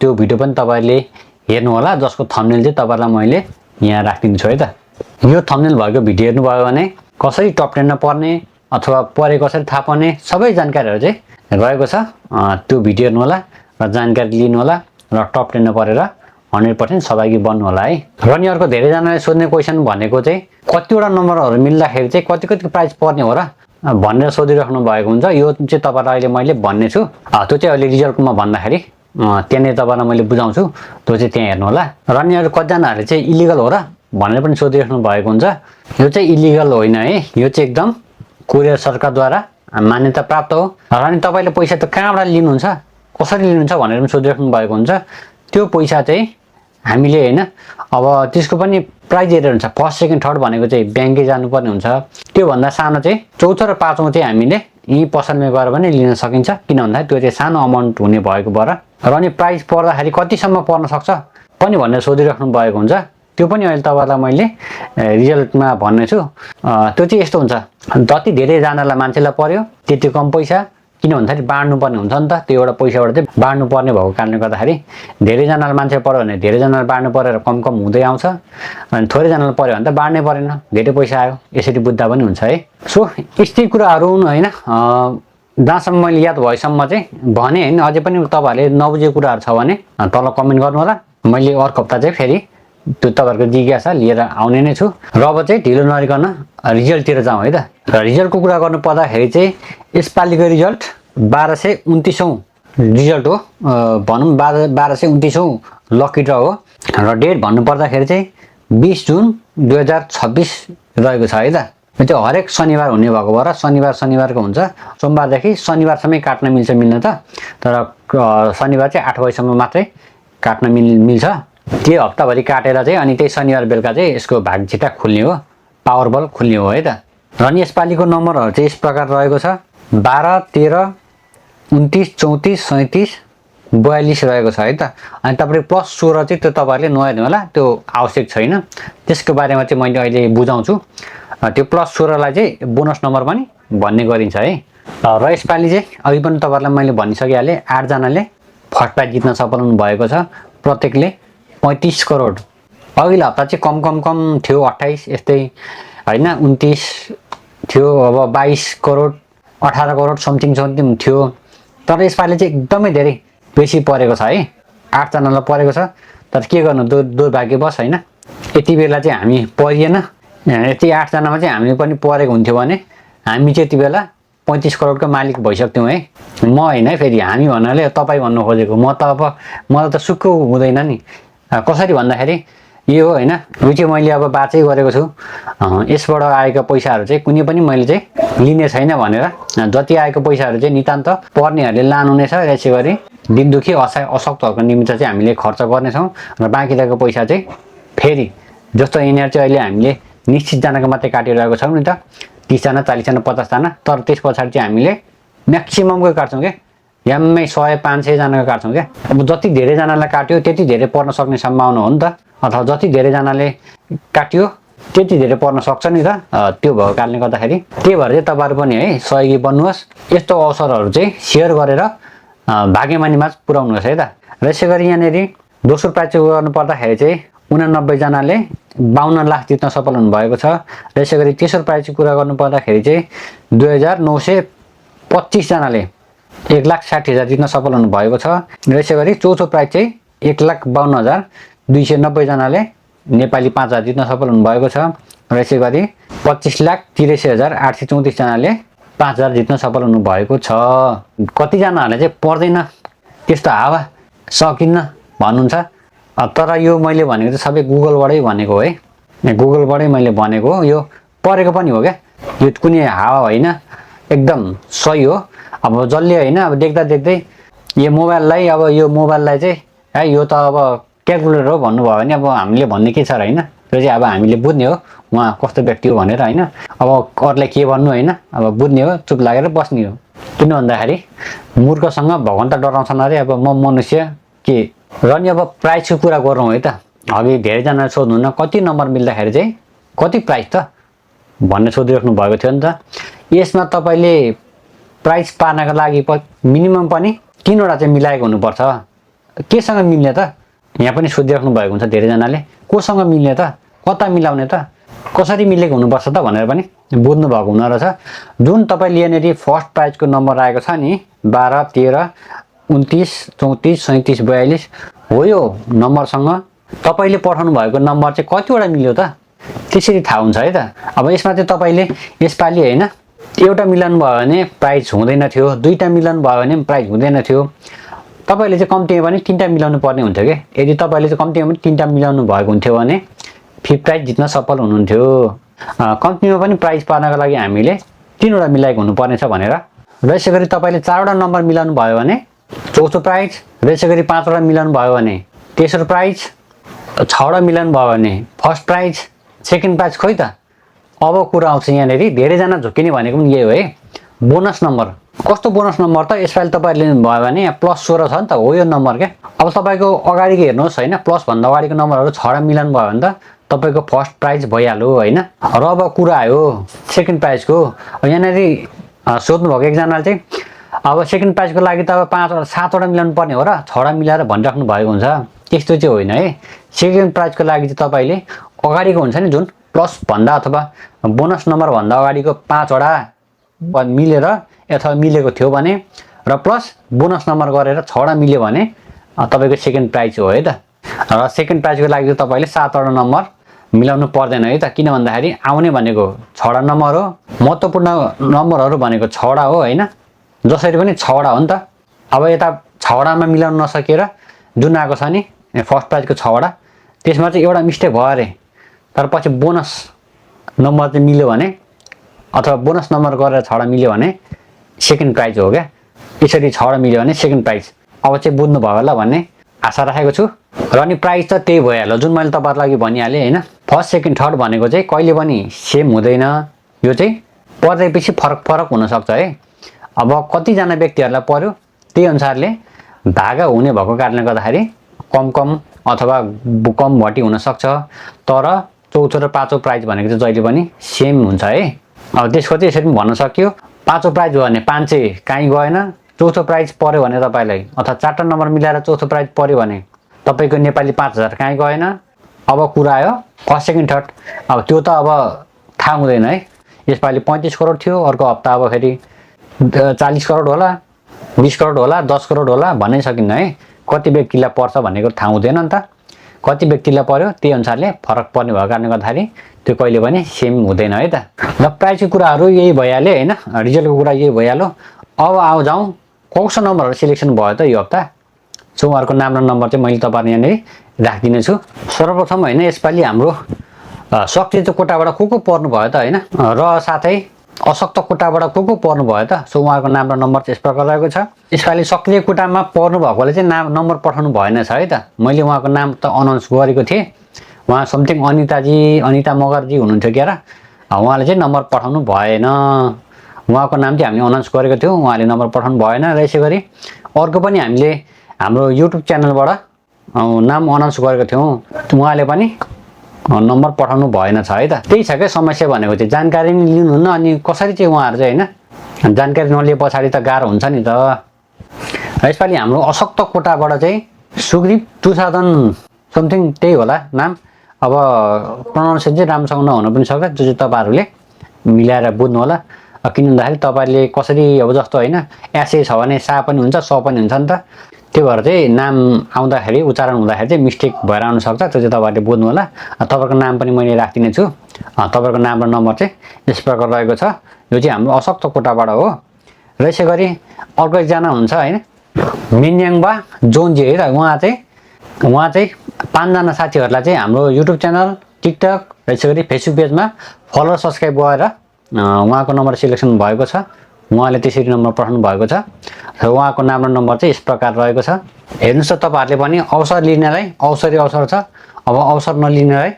त्यो भिडियो पनि तपाईहरुले हेर्नु होला जसको थम्बनेल चाहिँ तपाईहरुलाई मैले यहाँ राखिदिन्छु है त यो थम्बनेल भएको भिडियो हेर्नुभयो भने कसरी टप 10 मा पर्ने अथवा परे कसरी थाहा पाउने सबै जानकारीहरु चाहिँ रहेको छ त्यो भिडियो हेर्नु होला र जानकारी लिनु होला र टप 10 मा परेर 100% सहभागी बन्नु होला है र नि अर्को धेरै जनाले सोध्ने क्वेशन भनेको चाहिँ कतिवटा नम्बरहरु मिल्दाखेरि चाहिँ कति प्राइस पर्ने हो र भनेर सोधिराख्नु भएको हुन्छ यो चाहिँ तपाईहरुलाई अहिले मैले भन्ने छु त्यो चाहिँ अहिले रिजल्टमा भन्दाखेरि त्यहाँ तपाईहरुलाई मैले बुझाउँछु त्यो चाहिँ त्यहाँ हेर्नु होला र नि अरु कतिजनाहरुले चाहिँ इलिगल हो र भनेर पनि सोधिराख्नु भएको हुन्छ यो चाहिँ इलिगल होइन है यो चाहिँ एकदम कोरिया सरकारद्वारा मान्यता प्राप्त हो र नि तपाईले पैसा त कहाँबाट लिनुहुन्छ कसरी लिनुहुन्छ भनेर पनि सोधिराख्नु भएको हुन्छ त्यो पैसा चाहिँ हामीले हैन अब त्यसको पनि प्राइस हेरेर हुन्छ फर्स्ट सेकेन्ड थर्ड भनेको चाहिँ ब्याङ्कै जानुपर्ने हुन्छ त्यो भन्दा सानो चाहिँ चौथो र पाँचौं चाहिँ हामीले यही पसलमा गएर पनि लिन सकिन्छ किन भन्दा त्यो चाहिँ सानो अमाउन्ट हुने भएको भएर र अनि प्राइस पर्दाखेरि कतिसम्म पर्न सक्छ पनि भनेर सोधिराख्नु भएको हुन्छ त्यो पनि अहिले तपाईहरुलाई मैले रिजल्टमा भन्ने छु त्यो चाहिँ यस्तो हुन्छ जति धेरै जनालाई मान्छेलाई पर्यो त्यति कम पैसा किन भन्दाखेरि बाड्नु पर्ने हुन्छ नि त त्यो एउटा पैसाबाट चाहिँ बाड्नु पर्ने भएको कारणले गर्दाखेरि धेरै जनालाई मान्छे पर्यो भने धेरै जनालाई बाड्नु परेर कम हुँदै आउँछ अनि थोरै जनालाई पर्यो भने त बाड्नै परेन धेरै पैसा आयो यसरी बुझ्दा पनि हुन्छ है सो यस्तै कुराहरु हैन जहाँसम्म मैले याद भएसम्म चाहिँ भने हैन अझै पनि तपाईहरुले नबुझेको कुराहरु छ भने तल कमेन्ट गर्नु होला मैले अर्को हप्ता चाहिँ फेरि त्यो तपाईहरुको जिज्ञासा लिएर आउने नै छु र अब चाहिँ ढिलो नगरिकन रिजल्टतिर जाउँ है त र रिजल्टको कुरा गर्नु पर्दाखेरि चाहिँ यसपालिको रिजल्ट 1229औं रिजल्ट हो भनौं 1229औं लकी ड्र हो र डेट भन्नु पर्दाखेरि चाहिँ 20 जुन 2026 रहेको छ है त यो चाहिँ हरेक शनिबार हुने भएको भएर शनिबारको हुन्छ सोमबारदेखि शनिबारसम्मै काट्न मिल्छ मिल्न त तर शनिबार चाहिँ 8 बजेसम्म मात्रै काट्न मिल्छ त्यो हप्ताभरि काटेर चाहिँ अनि त्यही शनिबार बेलुका चाहिँ यसको भागचिटा खुल्ने हो, पावर बल खुल्ने हो है त। र अनि यसपालिको नम्बरहरू चाहिँ यस प्रकार रहेको छ 12, 13, 29, 34, 37, 42 रहेको छ है त। अनि तपाईँले प्लस 16 चाहिँ त्यो तपाईँहरूले नहेर्नु होला, त्यो आवश्यक छैन। त्यसको बारेमा चाहिँ मैले अहिले बुझाउँछु। त्यो प्लस 16लाई चाहिँ बोनस नम्बर पनि भन्ने गरिन्छ है। र यसपालि चाहिँ अघि पनि तपाईँहरूलाई मैले भनिसकिहालेँ 8 जनाले फर्स्ट प्राइज जित्न सफल हुनु भएको छ, प्रत्येकले 35 करोड। अघिल्लो हप्ता चाहिँ कम थियो 28 यस्तै होइन, 29 थियो, अब 22 करोड 18 करोड समथिङ थियो। तर यसपालि चाहिँ एकदमै धेरै बेसी परेको छ है, 8 जनालाई परेको छ। तर के गर्नु, दुर्भाग्यवश होइन, यति बेला चाहिँ हामी परिएन। यति 8 जनामा चाहिँ हामी पनि परेको हुन्थ्यो भने हामी चाहिँ यति बेला 35 करोडको मालिक भइसक्थ्यौँ है। म होइन है, फेरि हामी भन्नाले तपाईँ भन्नु खोजेको। मलाई त सुक्खु हुँदैन नि। कसरी भन्दाखेरि यो हो होइन, यो चाहिँ मैले अब बाँचै गरेको छु। यसबाट आएका पैसाहरू चाहिँ कुनै पनि मैले चाहिँ लिने छैन भनेर, जति आएको पैसाहरू चाहिँ नितान्त पर्नेहरूले लानु नै छ। यसै गरी दिन दुखी अशक्तहरूको निमित्त चाहिँ हामीले खर्च गर्नेछौँ र बाँकी रहेको पैसा चाहिँ फेरि जस्तो यिनीहरू चाहिँ अहिले हामीले निश्चित जनाको मात्रै काटिरहेको छौँ नि त, 30 जना 40 जना 50 जना। तर त्यस पछाडि चाहिँ हामीले म्याक्सिममको काट्छौँ क्या, याम्मै 100-500 जनाको काट्छौँ क्या। अब जति धेरैजनालाई काट्यो त्यति धेरै पर्न सक्ने सम्भावना हो नि त, अथवा जति धेरैजनाले काट्यो त्यति धेरै पर्न सक्छ नि त। त्यो भएको कारणले गर्दाखेरि त्यही भएर चाहिँ तपाईँहरू पनि है सहयोगी बन्नुहोस्। यस्तो अवसरहरू चाहिँ सेयर गरेर भाग्यमानीमा पुर्याउनुहोस् है त। र यसै गरी यहाँनिर दोस्रो प्राइज गर्नुपर्दाखेरि चाहिँ 89 जनाले 52 लाख जित्न सफल हुनुभएको छ। र यसै गरी तेस्रो प्राइजको कुरा गर्नुपर्दाखेरि चाहिँ 2925 जनाले 1,60,000 जित्न सफल हुनुभएको छ। र यसै गरी चौथो प्राइज चाहिँ 1,52,290 जनाले नेपाली 5,000 जित्न सफल हुनुभएको छ। र यसै गरी 25,83,834 जनाले 5,000 जित्न सफल हुनुभएको छ। कतिजनाहरूले चाहिँ पर्दैन त्यस्तो हावा सकिन्न भन्नुहुन्छ, तर यो मैले भनेको चाहिँ सबै गुगलबाटै भनेको है, गुगलबाटै मैले भनेको। यो परेको पनि हो क्या, यो कुनै हावा होइन, एकदम सही हो। अब जसले होइन, अब देख्दै यो मोबाइललाई चाहिँ है यो त अब क्यालकुलेटर हो भन्नुभयो भने अब हामीले भन्ने के छ र होइन, त्यो चाहिँ अब हामीले बुझ्ने हो उहाँ कस्तो व्यक्ति हो भनेर होइन। अब अरूलाई के भन्नु होइन, अब बुझ्ने हो, चुप लागेर बस्ने हो। किन भन्दाखेरि मूर्खसँग भगवान त डराउँछन् अरे। अब म मनुष्य के। र नि अब प्राइजको कुरा गरौँ है त। अघि धेरैजनाले सोध्नुहुन्न कति नम्बर मिल्दाखेरि चाहिँ कति प्राइज त भन्ने सोधिराख्नु भएको थियो नि त। यसमा तपाईँले प्राइज पार्नका लागि मिनिमम पनि 3वटा चाहिँ मिलाएको हुनुपर्छ। केसँग मिल्ने त यहाँ पनि सोधिराख्नु भएको हुन्छ धेरैजनाले, कोसँग मिल्ने त, कता मिलाउने त, कसरी मिलेको हुनुपर्छ त भनेर पनि बुझ्नु भएको हुन रहेछ। जुन तपाईँले यहाँनिर फर्स्ट प्राइजको नम्बर आएको छ नि 12, 13, 29, 34, 37, 42 हो, यो नम्बरसँग तपाईँले पठाउनु भएको नम्बर चाहिँ कतिवटा मिल्यो त त्यसरी थाहा हुन्छ है त। अब यसमा चाहिँ तपाईँले यसपालि होइन एउटा मिलाउनु भयो भने प्राइज हुँदैन थियो, 2टा मिलाउनु भयो भने प्राइज हुँदैन थियो। तपाईँले चाहिँ कम्तीमा पनि 3टा मिलाउनु पर्ने हुन्थ्यो कि। यदि तपाईँले चाहिँ कम्तीमा पनि 3टा मिलाउनु भएको हुन्थ्यो भने 5th प्राइज जित्न सफल हुनुहुन्थ्यो। कम्तीमा पनि प्राइज पार्नका लागि हामीले 3वटा मिलाएको हुनुपर्नेछ भनेर। र यसै गरी तपाईँले 4वटा नम्बर मिलाउनु भयो भने चौथो प्राइज, र यसै गरी 5वटा मिलाउनु भयो भने तेस्रो प्राइज, 6वटा मिलाउनु भयो भने फर्स्ट प्राइज, सेकेन्ड प्राइज। खोइ त अब कुरा आउँछ यहाँनिर, धेरैजना झुक्किने भनेको पनि यही हो है, बोनस नम्बर। कस्तो बोनस नम्बर त यसपालि तपाईँले लिनुभयो भने यहाँ प्लस 16 छ नि त, हो यो नम्बर क्या। अब तपाईँको अगाडिको हेर्नुहोस् होइन, प्लस भन्दा अगाडिको नम्बरहरू 6वटा मिलाउनु भयो भने त तपाईँको फर्स्ट प्राइज भइहाल्यो होइन। र अब कुरा आयो सेकेन्ड प्राइजको। यहाँनिर सोध्नुभएको एकजनाले चाहिँ अब सेकेन्ड प्राइजको लागि त अब 5वटा 7वटा मिलाउनु पर्ने हो र 6वटा मिलाएर भनिराख्नु भएको हुन्छ। त्यस्तो चाहिँ होइन है। सेकेन्ड प्राइजको लागि चाहिँ तपाईँले अगाडिको हुन्छ नि जुन प्लस भन्दा अथवा बोनस नम्बर भन्दा अगाडिको 5वटा मिलेर अथवा मिलेको थियो भने र प्लस बोनस नम्बर गरेर 6वटा मिल्यो भने तपाईँको सेकेन्ड प्राइज हो है त। र सेकेन्ड प्राइजको लागि चाहिँ तपाईँले 7वटा नम्बर मिलाउनु पर्दैन है त। किन भन्दाखेरि आउने भनेको 6वटा नम्बर हो, महत्त्वपूर्ण नम्बरहरू भनेको 6वटा हो होइन। जसरी पनि 6वटा हो नि त। अब यता 6वटामा मिलाउन नसकेर जुन आएको छ नि फर्स्ट प्राइजको 6वटा, त्यसमा चाहिँ एउटा मिस्टेक भयो अरे। तर पछि बोनस नम्बर चाहिँ मिल्यो भने अथवा बोनस नम्बर गरेर 6वटा मिल्यो भने सेकेन्ड प्राइज हो क्या। यसरी 6वटा मिल्यो भने सेकेन्ड प्राइज। अब चाहिँ बुझ्नु भयो होला भन्ने आशा राखेको छु। र अनि प्राइस त त्यही भइहाल्यो जुन मैले तपाईँहरूलाई अघि भनिहालेँ होइन। फर्स्ट सेकेन्ड थर्ड भनेको चाहिँ कहिले पनि सेम हुँदैन, यो चाहिँ पर्दैपछि फरक हुनसक्छ है। अब कतिजना व्यक्तिहरूलाई पर्यो त्यही अनुसारले धागा हुने भएको कारणले गर्दाखेरि कम अथवा कम घटी हुनसक्छ, तर चौथो र पाँचौँ प्राइज भनेको चाहिँ जहिले पनि सेम हुन्छ है। अब त्यसको चाहिँ यसरी पनि भन्न सक्यो, पाँचौँ प्राइज भयो भने 500 कहीँ गएन, चौथो प्राइज पऱ्यो भने तपाईँलाई अथवा 4 नम्बर मिलाएर चौथो प्राइज पऱ्यो भने तपाईँको नेपाली 5000 कहीँ गएन। अब कुरा आयो फर्स्ट सेकेन्ड थर्ड, अब त्यो त अब थाहा हुँदैन है। यसपालि 35 करोड थियो, अर्को हप्ता अब फेरि 40 करोड होला, 20 करोड होला, 10 करोड होला भन्नै सकिन्न है। कति व्यक्तिलाई पर्छ भनेको थाहा हुँदैन नि त, कति व्यक्तिलाई पर्यो त्यही अनुसारले फरक पर्ने भएको कारणले गर्दाखेरि त्यो कहिले पनि सेम हुँदैन है त। र प्राइजको कुराहरू यही भइहाल्यो होइन, रिजल्टको कुरा यही भइहाल्यो। अब आऊ जाउँ कौशो नम्बरहरू सिलेक्सन भयो त यो हप्ता। सो उहाँहरूको नाम र नम्बर चाहिँ मैले तपाईँहरू यहाँनिर राखिदिनेछु। सर्वप्रथम होइन यसपालि हाम्रो सक्रिय कोटाबाट को पर्नु भयो त होइन, र साथै अशक्त कोटाबाट को पर्नु भयो त। सो उहाँहरूको नाम र नम्बर चाहिँ यस प्रकार रहेको छ। यसपालि सक्रिय कोटामा पर्नु भएकोले चाहिँ नम्बर पठाउनु भएन छ है त। मैले उहाँको नाम त अनाउन्स गरेको थिएँ, उहाँ समथिङ अनिता मगरजी हुनुहुन्थ्यो क्या र, उहाँले चाहिँ नम्बर पठाउनु भएन। उहाँको नाम चाहिँ हामीले अनाउन्स गरेको थियौँ, उहाँले नम्बर पठाउनु भएन र यसै गरी अर्को पनि हामीले हाम्रो युट्युब च्यानलबाट नाम अनाउन्स गरेको थियौँ, उहाँले पनि नम्बर पठाउनु भएन छ है त। त्यही छ क्या समस्या भनेको चाहिँ, जानकारी नि लिनुहुन्न अनि कसरी चाहिँ उहाँहरू चाहिँ होइन जानकारी नलिए पछाडि त गाह्रो हुन्छ नि त। यसपालि हाम्रो अशक्त कोटाबाट चाहिँ सुग्रीव 2000 समथिङ त्यही होला नाम, अब प्रोनाउन्सिएसन चाहिँ राम्रोसँग नहुन पनि सक्छ, जो चाहिँ तपाईँहरूले मिलाएर बुझ्नु होला। किन भन्दाखेरि तपाईँहरूले कसरी अब जस्तो होइन एसए छ भने सा पनि हुन्छ स पनि हुन्छ नि त, त्यो भएर चाहिँ नाम आउँदाखेरि उच्चारण हुँदाखेरि चाहिँ मिस्टेक भएर आउन सक्छ, त्यो चाहिँ तपाईँहरूले बुझ्नु होला। तपाईँको नाम पनि मैले राखिदिने छु, तपाईँको नाम र नम्बर चाहिँ यस प्रकार रहेको छ। यो चाहिँ हाम्रो अशक्त कोटाबाट हो। र यसै गरी अर्को एकजना हुनुहुन्छ होइन मिन्याङबा जोन्जी है त, उहाँ चाहिँ 5 जना साथीहरूलाई चाहिँ हाम्रो युट्युब च्यानल, टिकटक र यसै गरी फेसबुक पेजमा फलोअर सब्सक्राइब गरेर उहाँको नम्बर सिलेक्सन भएको छ, उहाँले त्यसरी नम्बर पठाउनु भएको छ। र उहाँको नाम र नम्बर चाहिँ यस प्रकार रहेको छ। हेर्नुहोस् त तपाईँहरूले पनि अवसर लिनेलाई अवसर छ, अब अवसर नलिनेलाई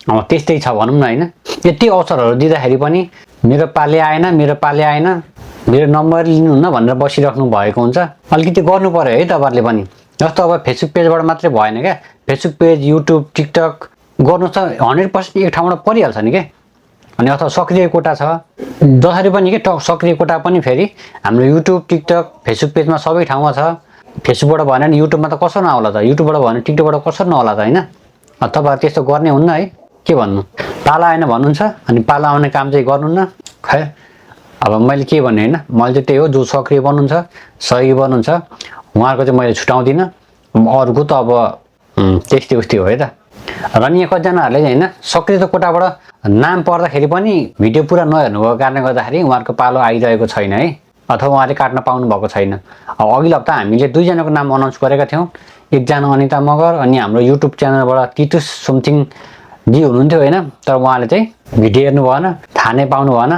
अब त्यस्तै छ भनौँ न होइन। यति अवसरहरू दिँदाखेरि पनि मेरो पाले आएन मेरो नम्बर लिनुहुन्न भनेर बसिराख्नु भएको हुन्छ। अलिकति गर्नु पर्यो है तपाईँहरूले पनि। जस्तो अब फेसबुक पेजबाट मात्रै भएन क्या, फेसबुक पेज, युट्युब, टिकटक गर्नु त 100% एक ठाउँबाट परिहाल्छ नि क्या। अनि अथवा सक्रिय कोटा छ जसरी पनि के सक्रिय कोटा पनि फेरि हाम्रो युट्युब, टिकटक, फेसबुक पेजमा सबै ठाउँमा छ। फेसबुकबाट भएन भने युट्युबमा त कसरी नआउला त, युट्युबबाट भएन टिकटकबाट कसरी नआउला त होइन। तपाईँहरू त्यस्तो गर्ने हुन्न है, के भन्नु, पाला आएन भन्नुहुन्छ अनि पाला आउने काम चाहिँ गर्नुहुन्न खै। अब मैले के भन्ने होइन, मैले चाहिँ त्यही हो, जो सक्रिय बन्नुहुन्छ सही बन्नुहुन्छ उहाँहरूको चाहिँ मैले छुटाउँदिनँ, अरूको त अब त्यस्तै उस्तै हो है त। र नि कतिजनाहरूले होइन सक्रिय कोटाबाट नाम पर्दाखेरि पनि भिडियो पुरा नहेर्नुभएको कारणले गर्दाखेरि उहाँहरूको पालो आइरहेको छैन है, अथवा उहाँले काट्न पाउनु भएको छैन। अब अघिल्लो हप्ता हामीले 2 जनाको नाम अनाउन्स गरेका थियौँ, एकजना अनिता मगर अनि हाम्रो युट्युब च्यानलबाट तितुस समथिङ जी हुनुहुन्थ्यो होइन, तर उहाँले चाहिँ भिडियो हेर्नु भएन, थाहा नै पाउनु भएन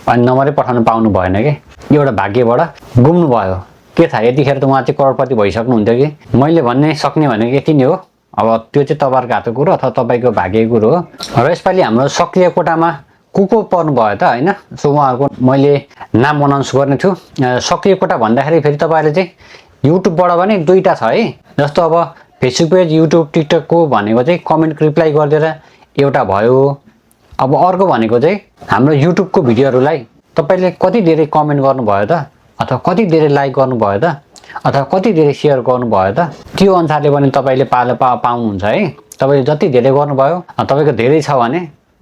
अनि नम्बरै पठाउनु पाउनु भएन कि, एउटा भाग्यबाट गुम्नु भयो। के थाहा यतिखेर त उहाँ चाहिँ करोडपति भइसक्नुहुन्थ्यो कि। मैले भन्ने सक्ने भनेको यति नै हो, अब त्यो चाहिँ तपाईँहरूको हातको कुरो अथवा तपाईँको भाग्यको कुरो हो। र यसपालि हाम्रो सक्रिय कोटामा को पर्नु भयो त होइन। सो उहाँहरूको मैले नाम अनाउन्स गर्ने छु। सक्रिय कोटा भन्दाखेरि फेरि तपाईँहरूले चाहिँ युट्युबबाट पनि 2टा छ है, जस्तो अब फेसबुक पेज, युट्युब, टिकटकको भनेको चाहिँ कमेन्ट रिप्लाई गरिदिएर एउटा भयो। अब अर्को भनेको चाहिँ हाम्रो युट्युबको भिडियोहरूलाई तपाईँले कति धेरै कमेन्ट गर्नुभयो त, अथवा कति धेरै लाइक गर्नुभयो त, अथवा कति धेरै सेयर गर्नुभयो त, त्यो अनुसारले पनि तपाईँले पालो पाउनुहुन्छ है। तपाईँले जति धेरै गर्नुभयो तपाईँको धेरै छ भने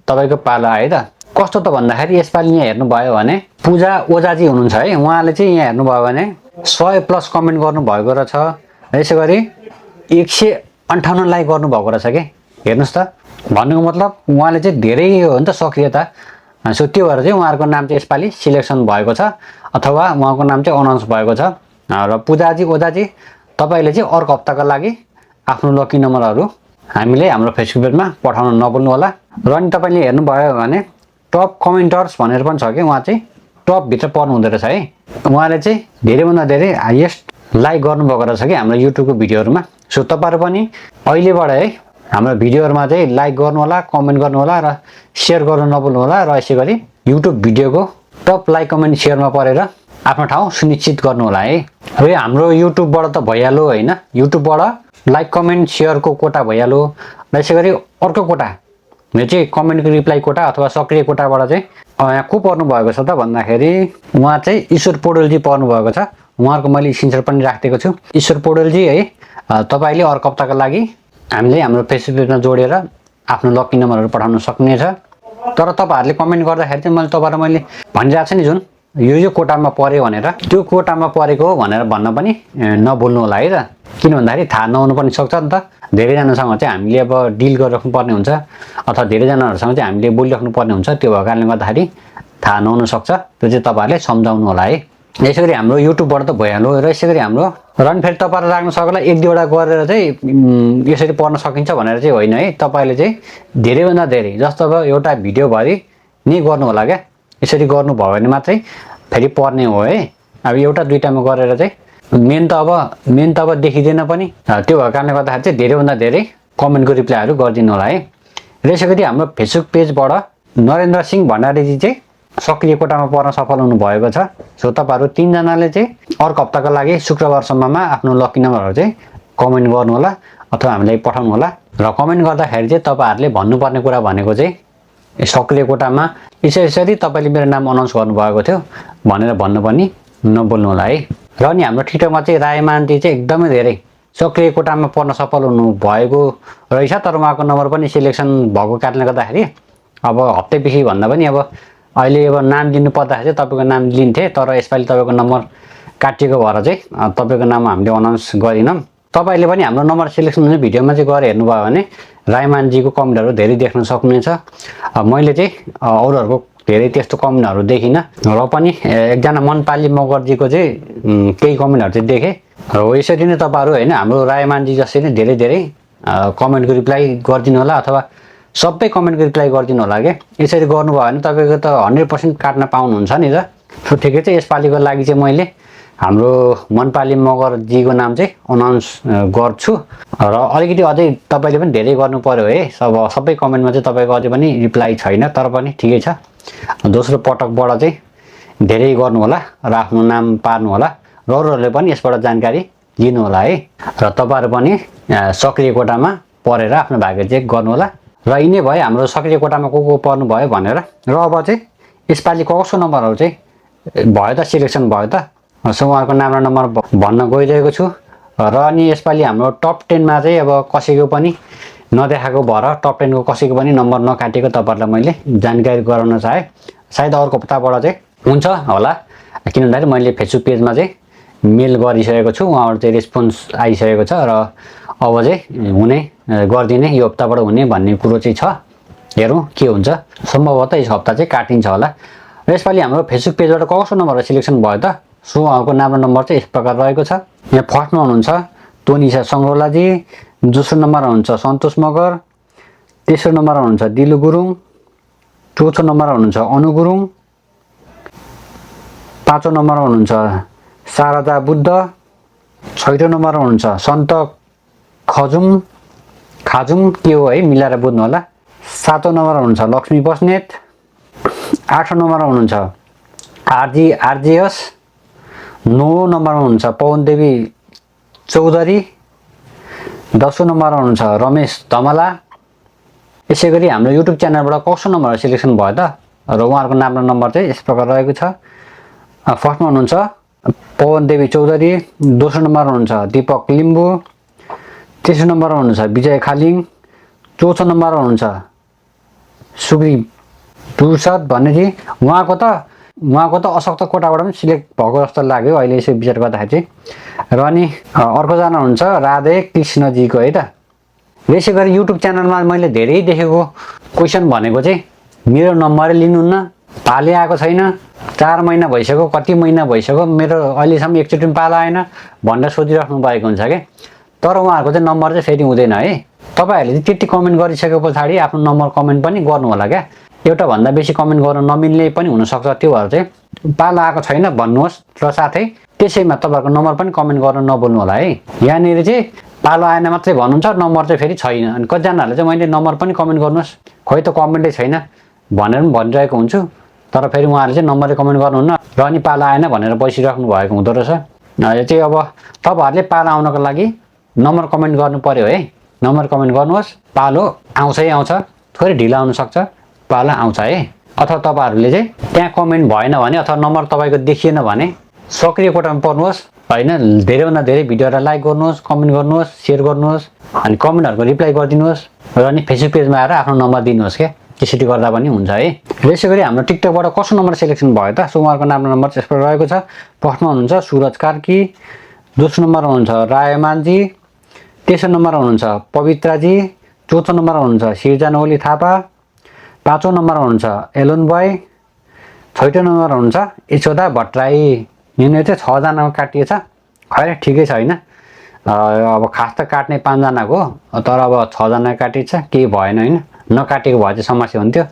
तपाईँको पालो आयो त। कस्तो त भन्दाखेरि यसपालि यहाँ हेर्नुभयो भने पूजा ओझाजी हुनुहुन्छ है, उहाँले चाहिँ यहाँ हेर्नुभयो भने 100+ कमेन्ट गर्नुभएको रहेछ, यसै गरी 158 लाइक गर्नुभएको रहेछ कि। हेर्नुहोस् त, भन्नुको मतलब उहाँले चाहिँ धेरै हो नि त सक्रियता। सो त्यो भएर चाहिँ उहाँहरूको नाम चाहिँ यसपालि सिलेक्सन भएको छ अथवा उहाँको नाम चाहिँ अनाउन्स भएको छ। र पूजाजी ओझाजी तपाईँले चाहिँ अर्को हप्ताको लागि आफ्नो लकी नम्बरहरू हामीले हाम्रो फेसबुक पेजमा पठाउन नभुल्नु होला। र अनि तपाईँले हेर्नुभयो भने टप कमेन्टर्स भनेर पनि छ कि, उहाँ चाहिँ टपभित्र पर्नु हुँदो रहेछ है। उहाँले चाहिँ धेरैभन्दा धेरै हाइएस्ट लाइक गर्नुभएको रहेछ कि हाम्रो युट्युबको भिडियोहरूमा। सो तपाईँहरू पनि अहिलेबाट है हाम्रो भिडियोहरुमा चाहिँ लाइक गर्नु होला, कमेन्ट गर्नु होला र शेयर गर्न नभुल्नु होला र यसै गरी युट्युब भिडियोको टप लाइक कमेन्ट शेयरमा परेर आफ्नो ठाउँ सुनिश्चित गर्नु होला है। अब हाम्रो युट्युबबाट त भइहाल्यो हैन, युट्युबबाट लाइक कमेन्ट शेयरको कोटा भइहाल्यो र यसै गरी अर्को कोटा यो चाहिँ कमेन्टको रिप्लाई कोटा अथवा सक्रिय कोटाबाट चाहिँ यहाँ को पर्नु भएको छ त भन्दाखेरि उहाँ चाहिँ ईश्वर पौडेलजी पर्नु भएको छ। उहाँहरुको मैले स्क्रिनशट पनि राखेको छु। ईश्वर पौडेलजी है तपाईले अर्को हप्ताको लागि हामीले हाम्रो फेसबुक पेजमा जोडेर आफ्नो लकी नम्बरहरु पठाउन सक्नेछ। तर तपाईहरुले कमेन्ट गर्दाखेरि चाहिँ मैले भनिरहेको छु नि जुन यो कोटामा पर्यो भनेर त्यो कोटामा परेको हो भनेर भन्न पनि नभुल्नु होला है त। किन भन्दाखेरि थाहा नहुनु पनि सक्छ नि त। धेरै जनासँग चाहिँ हामीले अब डिल गरिराख्नु पर्ने हुन्छ अथवा धेरै जनाहरुसँग चाहिँ हामीले बोलिराख्नु पर्ने हुन्छ। त्यो भएको कारणले गर्दाखेरि थाहा नहुन सक्छ। त्यो चाहिँ तपाईहरुले सम्झाउनु होला है। यसैगरी हाम्रो युट्युबबाट त भइहाल्यो र यसैगरी हाम्रो रन फेरि तपाईहरुले राख्न सक्ला एक दुईवटा गरेर चाहिँ यसरी पढ्न सकिन्छ भनेर चाहिँ होइन है। तपाईले चाहिँ धेरै भन्दा धेरै जस्तो अब एउटा भिडियो भरि नै गर्नु होला क्या। यसरी गर्नु भयो भने मात्रै फेरि पर्ने हो है। अब एउटा दुईटामा गरेर चाहिँ मेन त अब देखिदैन पनि। त्यो भएको कारणले गर्दाखेरि चाहिँ धेरै भन्दा धेरै कमेन्टको रिप्लाईहरु गरिदिनु होला है। र यसैगरी हाम्रो फेसबुक पेजबाट नरेन्द्र सिंह भण्डारीजी चाहिँ सक्रिय कोटामा पर्न सफल हुनु भएको छ। सो तपाईहरु 3 जनाले चाहिँ अर्को हप्ताको लागि शुक्रबारसम्ममा आफ्नो लकी नम्बरहरु चाहिँ कमेन्ट गर्नु होला अथवा हामीलाई पठाउनु होला। र कमेन्ट गर्दाखेरि चाहिँ तपाईहरुले भन्नुपर्ने कुरा भनेको चाहिँ सक्रिय कोटामा यसरी तपाईले मेरो नाम अनाउन्स गर्नुभएको थियो भनेर भन्नु पनि नबोल्नु होला है। र नि हाम्रो टिकटकमा चाहिँ रायमान्ती चाहिँ एकदमै धेरै सक्रिय कोटामा पर्न सफल हुनु भएको रहेछ। तर उहाँको नम्बर पनि सिलेक्सन भएको कारणले गर्दाखेरि अब हप्तैपछि भन्दा पनि अब अहिले अब नाम दिनु पर्दाखेरि चाहिँ तपाईको नाम लिन्थे। तर यसपालि तपाईको नम्बर काटिएको भएर चाहिँ तपाईको नाम हामीले अनाउन्स गरिनौं। तपाईले पनि हाम्रो नम्बर सिलेक्सन हुने भिडियोमा चाहिँ गएर हेर्नु भयो भने रायमानजीको कमेन्टहरु धेरै देख्न सक्नुहुन्छ। मैले चाहिँ अरूहरुको धेरै त्यस्तो कमेन्टहरु देखिन र पनि एकजना मनपाली मगरजीको चाहिँ केही कमेन्टहरु चाहिँ देखे। र यसरी नै तपाईहरु हैन हाम्रो रायमानजी जसरी नै धेरै धेरै कमेन्टको रिप्लाई गर्दिनु होला अथवा सबै कमेन्टको रिप्लाई गर्दिनु होला के। यसरी गर्नुभयो भने तपाईको त 100% काट्न पाउनुहुन्छ नि त। सो ठिकै चाहिँ यसपालिको लागि चाहिँ मैले हाम्रो मनपाली मगरजीको नाम चाहिँ अनाउन्स गर्छु। र अलिकति अझै तपाईले पनि धेरै गर्नु पर्यो है। सबै कमेन्टमा चाहिँ तपाईको अझै पनि रिप्लाई छैन तर पनि ठिकै छ। दोस्रो पटकबाट चाहिँ धेरै गर्नु होला र आफ्नो नाम पार्नु होला र अरूहरुले पनि यसबाट जानकारी लिनु होला है। र तपाईहरु पनि सक्रिय कोटामा परेर आफ्नो भाग्य चेक गर्नु होला। र यिनै भयो हाम्रो सक्रिय कोटामा को पर्नु भयो भनेर। र अब चाहिँ यसपालि कसको नम्बरहरु चाहिँ भयो त सिलेक्सन भयो त। सो उहाँको नाम र नम्बर भन्न गइरहेको छु। र अनि यसपालि हाम्रो टप 10 मा चाहिँ अब कसैको पनि नदेखाएको भएर टप 10 को कसैको पनि नम्बर नकाटेको तपाईहरुलाई मैले जानकारी गराउन चाहे। सायद अर्को हप्ताबाट चाहिँ हुन्छ होला किन भन्दाखेरि मैले फेसबुक पेजमा चाहिँ मेल गरिसकेको छु। उहाँहरु चाहिँ रेस्पोन्स आइसकेको छ र अब चाहिँ हुने गर्दिने यो हप्ताबाट हुने भन्ने कुरो चाहिँ छ। हेरौं के हुन्छ। सम्भवतः यस हप्ता चाहिँ काटिन्छ होला। र यसपालि हाम्रो फेसबुक पेजबाट कसको नम्बर सिलेक्सन भयो त। सो उहाँको नाम र नम्बर चाहिँ यस प्रकार रहेको छ। यहाँ फर्स्टमा हुनुहुन्छ तोनिसा संग्रौलाजी, दोस्रो नम्बरमा हुनुहुन्छ सन्तोष मगर, तेस्रो नम्बरमा हुनुहुन्छ दिलु गुरुङ, चौथो नम्बरमा हुनुहुन्छ अनु गुरुङ, पाँचौं नम्बरमा हुनुहुन्छ शारदा बुद्ध, छैटौं नम्बरमा हुनुहुन्छ सन्त खाजुम के हो है मिलाएर बुझ्नु होला, सातौं नम्बरमा हुनुहुन्छ लक्ष्मी बस्नेत, आठौं नम्बरमा हुनुहुन्छ आरजीएस, 9 नम्बरमा हुनुहुन्छ पवन देवी चौधरी, 10औं नम्बरमा हुनुहुन्छ रमेश धमला। यसैगरी हाम्रो युट्युब च्यानलबाट कसो नम्बर सिलेक्सन भयो त र उहाँहरुको नाम र नम्बर चाहिँ यस प्रकार रहेको छ। फर्स्टमा हुनुहुन्छ पवन देवी चौधरी, दोस्रो नम्बरमा हुनुहुन्छ दीपक लिम्बू, तेस्रो नम्बरमा हुनुहुन्छ विजय खालिङ, चौथो नम्बरमा हुनुहुन्छ सुग्री प्रसाद भन्नेजी। उहाँको त अशक्त कोटाबाट पनि सिलेक्ट भएको जस्तो लाग्यो अहिले यसो विचार गर्दाखेरि चाहिँ। र अनि अर्को जना हुन्छ राधे कृष्णजीको है त। यसै गरी युट्युब च्यानलमा मैले धेरै देखेको क्वेशन भनेको चाहिँ मेरो नम्बरै लिनुहुन्न, पाले आएको छैन, 4 महिना भइसक्यो, कति महिना भइसक्यो मेरो अहिलेसम्म एकचोटि पनि पाला आएन भनेर सोधिराख्नु भएको हुन्छ के। तर उहाँहरुको चाहिँ नम्बर चाहिँ फेरि हुँदैन है। तपाईहरुले चाहिँ त्यति कमेन्ट गरिसके पछाडी आफ्नो नम्बर कमेन्ट पनि गर्नु होला क्या। एउटा भन्दा बेसी कमेन्ट गर्न नमिल्ने पनि हुन सक्छ। त्यो भएर चाहिँ पाला आएको छैन भन्नुहोस् र साथै त्यसैमा तपाईहरुको नम्बर पनि कमेन्ट गर्न नभुल्नु होला है। यहाँनिर चाहिँ पालो आएन मात्रै भन्नुहुन्छ, नम्बर चाहिँ फेरि छैन। अनि कतिजनाहरूले चाहिँ मैले नम्बर पनि कमेन्ट गर्नुहोस्, खोइ त कमेन्टै छैन भनेर पनि भनिरहेको हुन्छु, तर फेरि उहाँहरूले चाहिँ नम्बरै कमेन्ट गर्नुहुन्न र अनि पालो आएन भनेर बसिराख्नु भएको हुँदो रहेछ। यो चाहिँ अब तपाईँहरूले पालो आउनको लागि नम्बर कमेन्ट गर्नु पऱ्यो है, नम्बर कमेन्ट गर्नुहोस्। पालो आउँछै आउँछ, थोरै ढिलो आउनसक्छ, पालो आउँछ है। अथवा तपाईँहरूले चाहिँ त्यहाँ कमेन्ट भएन भने अथवा नम्बर तपाईँको देखिएन भने सक्रिय कोटामा पर्नुहोस् होइन। धेरैभन्दा धेरै भिडियोहरूलाई लाइक गर्नुहोस्, कमेन्ट गर्नुहोस्, सेयर गर्नुहोस्, अनि कमेन्टहरूको रिप्लाई गरिदिनुहोस् र अनि फेसबुक पेजमा आएर आफ्नो नम्बर दिनुहोस् क्या, त्यसरी गर्दा पनि हुन्छ है। र यसै गरी हाम्रो टिकटकबाट कसो नम्बर सेलेक्सन भयो त? सो उहाँहरूको नाम नम्बर चाहिँ यसबाट रहेको छ। फर्स्टमा हुनुहुन्छ सुरज कार्की, दोस्रो नम्बरमा हुनुहुन्छ रायमानजी, तेस्रो नम्बरमा हुनुहुन्छ पवित्राजी, चौथो नम्बरमा हुनुहुन्छ सिर्जना ओली थापा, पाँचौँ नम्बरमा हुनुहुन्छ एलोन बोय, छैटौँ नम्बरमा हुनुहुन्छ यशोदा भट्टराई। यिनीहरू चाहिँ 6 जनामा काटिएछ। खैर ठिकै छ होइन, अब खास त काट्ने 5 जनाको, तर अब 6 जना काटिएछ, केही भएन होइन। नकाटेको भए चाहिँ समस्या हुन्थ्यो,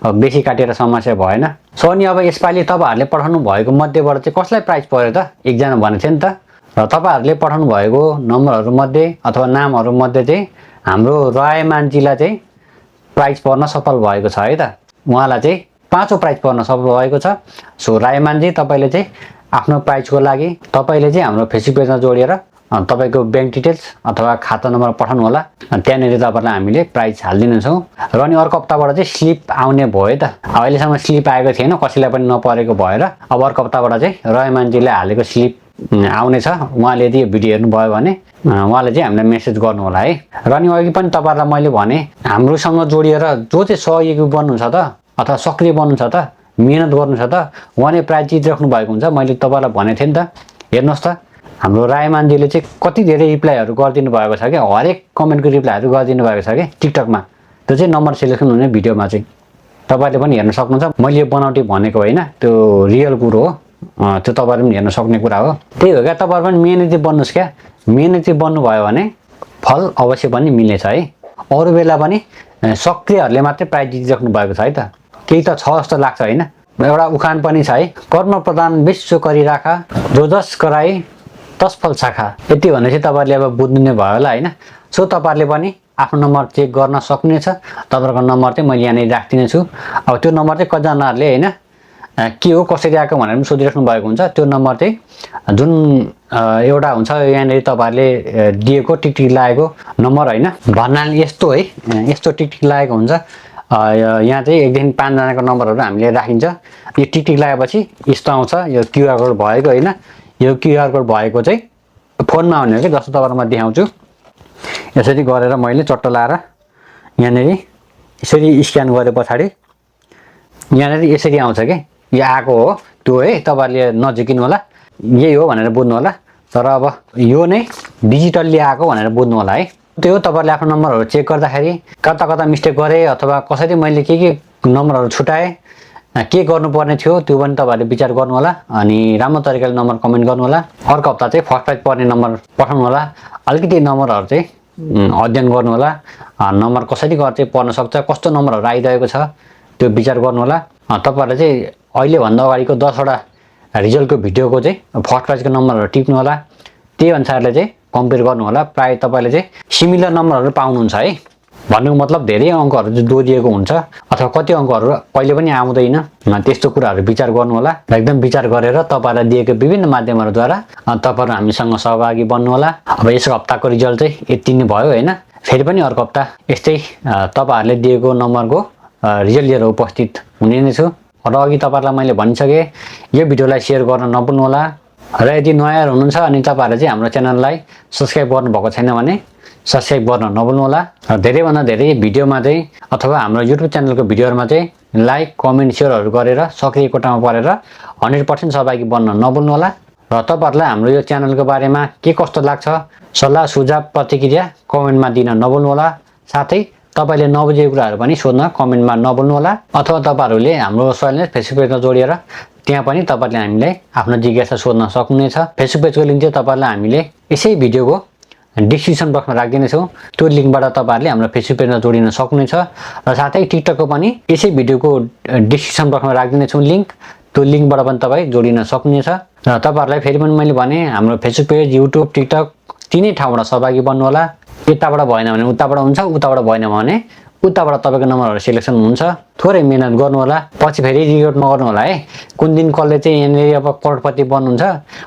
अब बेसी काटेर समस्या भएन। सो अनि अब यसपालि तपाईँहरूले पठाउनु भएको मध्येबाट चाहिँ कसलाई प्राइज पर्यो त? एकजना भनेको थियो नि त। र तपाईँहरूले पठाउनु भएको नम्बरहरूमध्ये अथवा नामहरूमध्ये चाहिँ हाम्रो रायमानजीलाई चाहिँ प्राइज पर्न सफल भएको छ है त। उहाँलाई चाहिँ 5औं प्राइज पर्न सफल भएको छ। सो रायमानजी, तपाईँले चाहिँ आफ्नो प्राइजको लागि तपाईँले चाहिँ हाम्रो फेसबुक पेजमा जोडिएर तपाईँको ब्याङ्क डिटेल्स अथवा खाता नम्बर पठाउनु होला, त्यहाँनिर तपाईँलाई हामीले प्राइज हालिदिनेछौँ। र अनि अर्को हप्ताबाट चाहिँ स्लिप आउने भयो त। अहिलेसम्म स्लिप आएको थिएन, कसैलाई पनि नपरेको भएर अब अर्को हप्ताबाट चाहिँ रायमानजीले हालेको स्लिप आउनेछ। उहाँले यदि यो भिडियो हेर्नुभयो भने उहाँले चाहिँ हामीलाई मेसेज गर्नु होला है। र अनि अघि पनि तपाईँहरूलाई मैले भने हाम्रोसँग जोडिएर जो चाहिँ सहयोगी बन्नुहुन्छ त अथवा सक्रिय बन्नुहुन्छ त, मिहिनेत गर्नुहुन्छ त, उहाँले प्राइज जितिराख्नु भएको हुन्छ। मैले तपाईँलाई भनेको थिएँ नि त। हेर्नुहोस् त, हाम्रो रायमानजीले चाहिँ कति धेरै रिप्लाईहरू गरिदिनु भएको छ क्या, हरेक कमेन्टको रिप्लाईहरू गरिदिनु भएको छ क्या टिकटकमा। त्यो चाहिँ नम्बर सेलेक्सन हुने भिडियोमा चाहिँ तपाईँले पनि हेर्न सक्नुहुन्छ। मैले यो बनावटी भनेको होइन, त्यो रियल कुरो हो, त्यो तपाईँले पनि हेर्न सक्ने कुरा हो। त्यही हो क्या, तपाईँहरू पनि मेहनती बन्नुहोस् क्या। मेहनती बन्नुभयो भने फल अवश्य पनि मिल्नेछ है। अरू बेला पनि सक्रियहरूले मात्रै प्राइज जितिराख्नु भएको छ है त। केही त छ जस्तो लाग्छ होइन। एउटा उखान पनि छ है, कर्म प्रदान विश्व गरिराखा, जो जस कराई तस फल शाखा। यति भनेपछि तपाईँहरूले अब बुझ्नु नै भयो होला होइन। सो तपाईँहरूले पनि आफ्नो नम्बर चेक गर्न सक्नेछ। तपाईँहरूको नम्बर चाहिँ मैले यहाँनिर राखिदिनेछु। अब त्यो नम्बर चाहिँ कतिजनाहरूले होइन के हो कसरी आएको भनेर पनि सोधिराख्नु भएको हुन्छ। त्यो नम्बर चाहिँ जुन एउटा हुन्छ यहाँनिर तपाईँहरूले दिएको टिकटिक लागेको नम्बर होइन, भन्नाले यस्तो है, यस्तो टिकटिक लागेको हुन्छ। यहाँ चाहिँ 1 देखि 5 जनाको नम्बरहरू हामीले राखिन्छ। यो टिकटिक लगाएपछि यस्तो आउँछ, यो क्युआर कोड भएको होइन। यो क्युआर कोड भएको चाहिँ फोनमा आउने हो कि, जस्तो तपाईँलाई म देखाउँछु। यसरी गरेर मैले चट्ट लाएर यहाँनिर यसरी स्क्यान गरे पछाडि यहाँनिर यसरी आउँछ कि, यो आएको हो त्यो है। तपाईँहरूले नझिकिनु होला, यही हो भनेर बुझ्नु होला। तर अब यो नै डिजिटल्ली आएको भनेर बुझ्नु होला है। त्यो तपाईँहरूले आफ्नो नम्बरहरू चेक गर्दाखेरि कता कता मिस्टेक गरेँ अथवा कसरी मैले के नम्बरहरू छुटाएँ, के गर्नुपर्ने थियो, त्यो पनि तपाईँहरूले विचार गर्नु होला। अनि राम्रो तरिकाले नम्बर कमेन्ट गर्नु होला। अर्को हप्ता चाहिँ फर्स्ट प्राइज पर्ने नम्बर पठाउनु होला। अलिकति नम्बरहरू चाहिँ अध्ययन गर्नु होला। नम्बर कसरी गर्दा चाहिँ पर्न सक्छ, कस्तो नम्बरहरू आइरहेको छ, त्यो विचार गर्नु होला। तपाईँहरूले चाहिँ अहिलेभन्दा अगाडिको 10वटा रिजल्टको भिडियोको चाहिँ फर्स्ट प्राइजको नम्बरहरू टिप्नु होला। त्यही अनुसारले चाहिँ कम्पेयर गर्नु होला। प्रायः तपाईँले चाहिँ सिमिलर नम्बरहरू पाउनुहुन्छ है। भन्नुको मतलब धेरै अङ्कहरू चाहिँ जोडिएको हुन्छ अथवा कति अङ्कहरू कहिले पनि आउँदैन। त्यस्तो कुराहरू विचार गर्नु होला र एकदम विचार गरेर तपाईँलाई दिएको विभिन्न माध्यमहरूद्वारा तपाईँहरू हामीसँग सहभागी बन्नु होला। अब यसको हप्ताको रिजल्ट चाहिँ यति नै भयो होइन। फेरि पनि अर्को हप्ता यस्तै तपाईँहरूले दिएको नम्बरको रिजल्ट लिएर उपस्थित हुने नै छु। र अघि तपाईँहरूलाई मैले भनिसकेँ, यो भिडियोलाई सेयर गर्न नभुल्नु होला। र यदि नयाँ हुनुहुन्छ अनि तपाईँहरूले चाहिँ हाम्रो च्यानललाई सब्सक्राइब गर्नुभएको छैन भने सब्सक्राइब गर्न नभुल्नु होला। र धेरैभन्दा धेरै भिडियोमा चाहिँ अथवा हाम्रो युट्युब च्यानलको भिडियोहरूमा चाहिँ लाइक कमेन्ट सेयरहरू गरेर सक्रिय कोटामा परेर 100% सहभागी बन्न नभुल्नु होला। र तपाईँहरूलाई हाम्रो यो च्यानलको बारेमा के कस्तो लाग्छ, सल्लाह सुझाव प्रतिक्रिया कमेन्टमा दिन नभुल्नु होला। साथै तपाईँले नबुझेको कुराहरू पनि सोध्न कमेन्टमा नभुल्नु होला। अथवा तपाईँहरूले हाम्रो सोइलनेस फेसबुक पेजमा जोडिएर त्यहाँ पनि तपाईँले हामीलाई आफ्नो जिज्ञासा सोध्न सक्नुहुनेछ। फेसबुक पेजको लिङ्क चाहिँ तपाईँलाई हामीले यसै भिडियोको डिस्क्रिप्सन बक्समा राखिदिनेछौँ। त्यो लिङ्कबाट तपाईँहरूले हाम्रो फेसबुक पेजमा जोडिन सक्नुहुनेछ। र साथै टिकटकको पनि यसै भिडियोको डिस्क्रिप्सन बक्समा राखिदिनेछौँ लिङ्क। त्यो लिङ्कबाट पनि तपाईँ जोडिन सक्नुहुनेछ। र तपाईँहरूलाई फेरि पनि मैले भने हाम्रो फेसबुक पेज, युट्युब, टिकटक तिनै ठाउँबाट सहभागी बन्नुहोला। यताबाट भएन भने उताबाट हुन्छ, उताबाट भएन भने उताबाट तपाईँको नम्बरहरू सिलेक्सन हुन्छ। थोरै मिहिनेत गर्नु होला, पछि फेरि रिग्रेट नगर्नु होला है। कुन दिन कसले चाहिँ यहाँनिर अब करोडपति बन्नुहुन्छ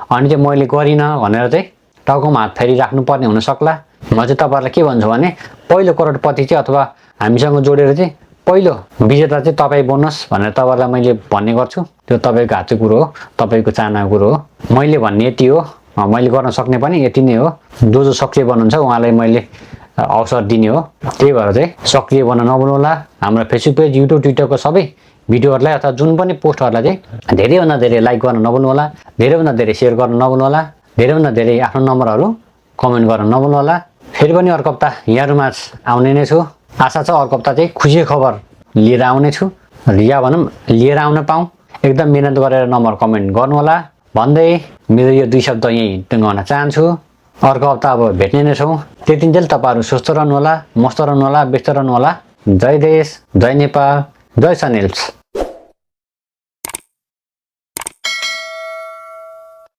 अनि चाहिँ मैले गरिनँ भनेर चाहिँ टाउकोमा हात फेरि राख्नुपर्ने हुनसक्ला। म चाहिँ तपाईँहरूलाई के भन्छु भने पहिलो करोडपति चाहिँ अथवा हामीसँग जोडेर चाहिँ पहिलो विजेता चाहिँ तपाईँ बन्नुहोस् भनेर तपाईँहरूलाई मैले भन्ने गर्छु। त्यो तपाईँको हातको कुरो हो, तपाईँको चाहनाको कुरो हो। मैले भन्ने यति हो, मैले गर्न सक्ने पनि यति नै हो। जो सक्रिय बन्नुहुन्छ उहाँलाई मैले अवसर दिने हो। त्यही भएर चाहिँ सक्रिय बन्न नभुल्नु होला। हाम्रो फेसबुक पेज, युट्युब, ट्विटरको सबै भिडियोहरूलाई अथवा जुन पनि पोस्टहरूलाई चाहिँ धेरैभन्दा धेरै लाइक गर्न नभुल्नु होला, धेरैभन्दा धेरै सेयर गर्न नभुल्नु होला, धेरैभन्दा धेरै आफ्नो नम्बरहरू कमेन्ट गर्न नभुल्नु होला। फेरि पनि अर्को हप्ता यहाँहरूमाझ आउने नै छु। आशा छ अर्को हप्ता चाहिँ खुसी खबर लिएर आउने छु, या भनौँ लिएर आउन पाऊँ। एकदम मिहिनेत गरेर नम्बर कमेन्ट गर्नु होला भन्दै मेरो यो 2 शब्द यहीँ टुङ्गाउन चाहन्छु। अर्को हप्ता अब भेट्ने नै छौँ। त्यतिन्जेल तपाईँहरू सुस्थ रहनु होला, मस्त रहनु होला, व्यस्त रहनु होला। जय देश, जय नेपाल, जय सन हिल्स।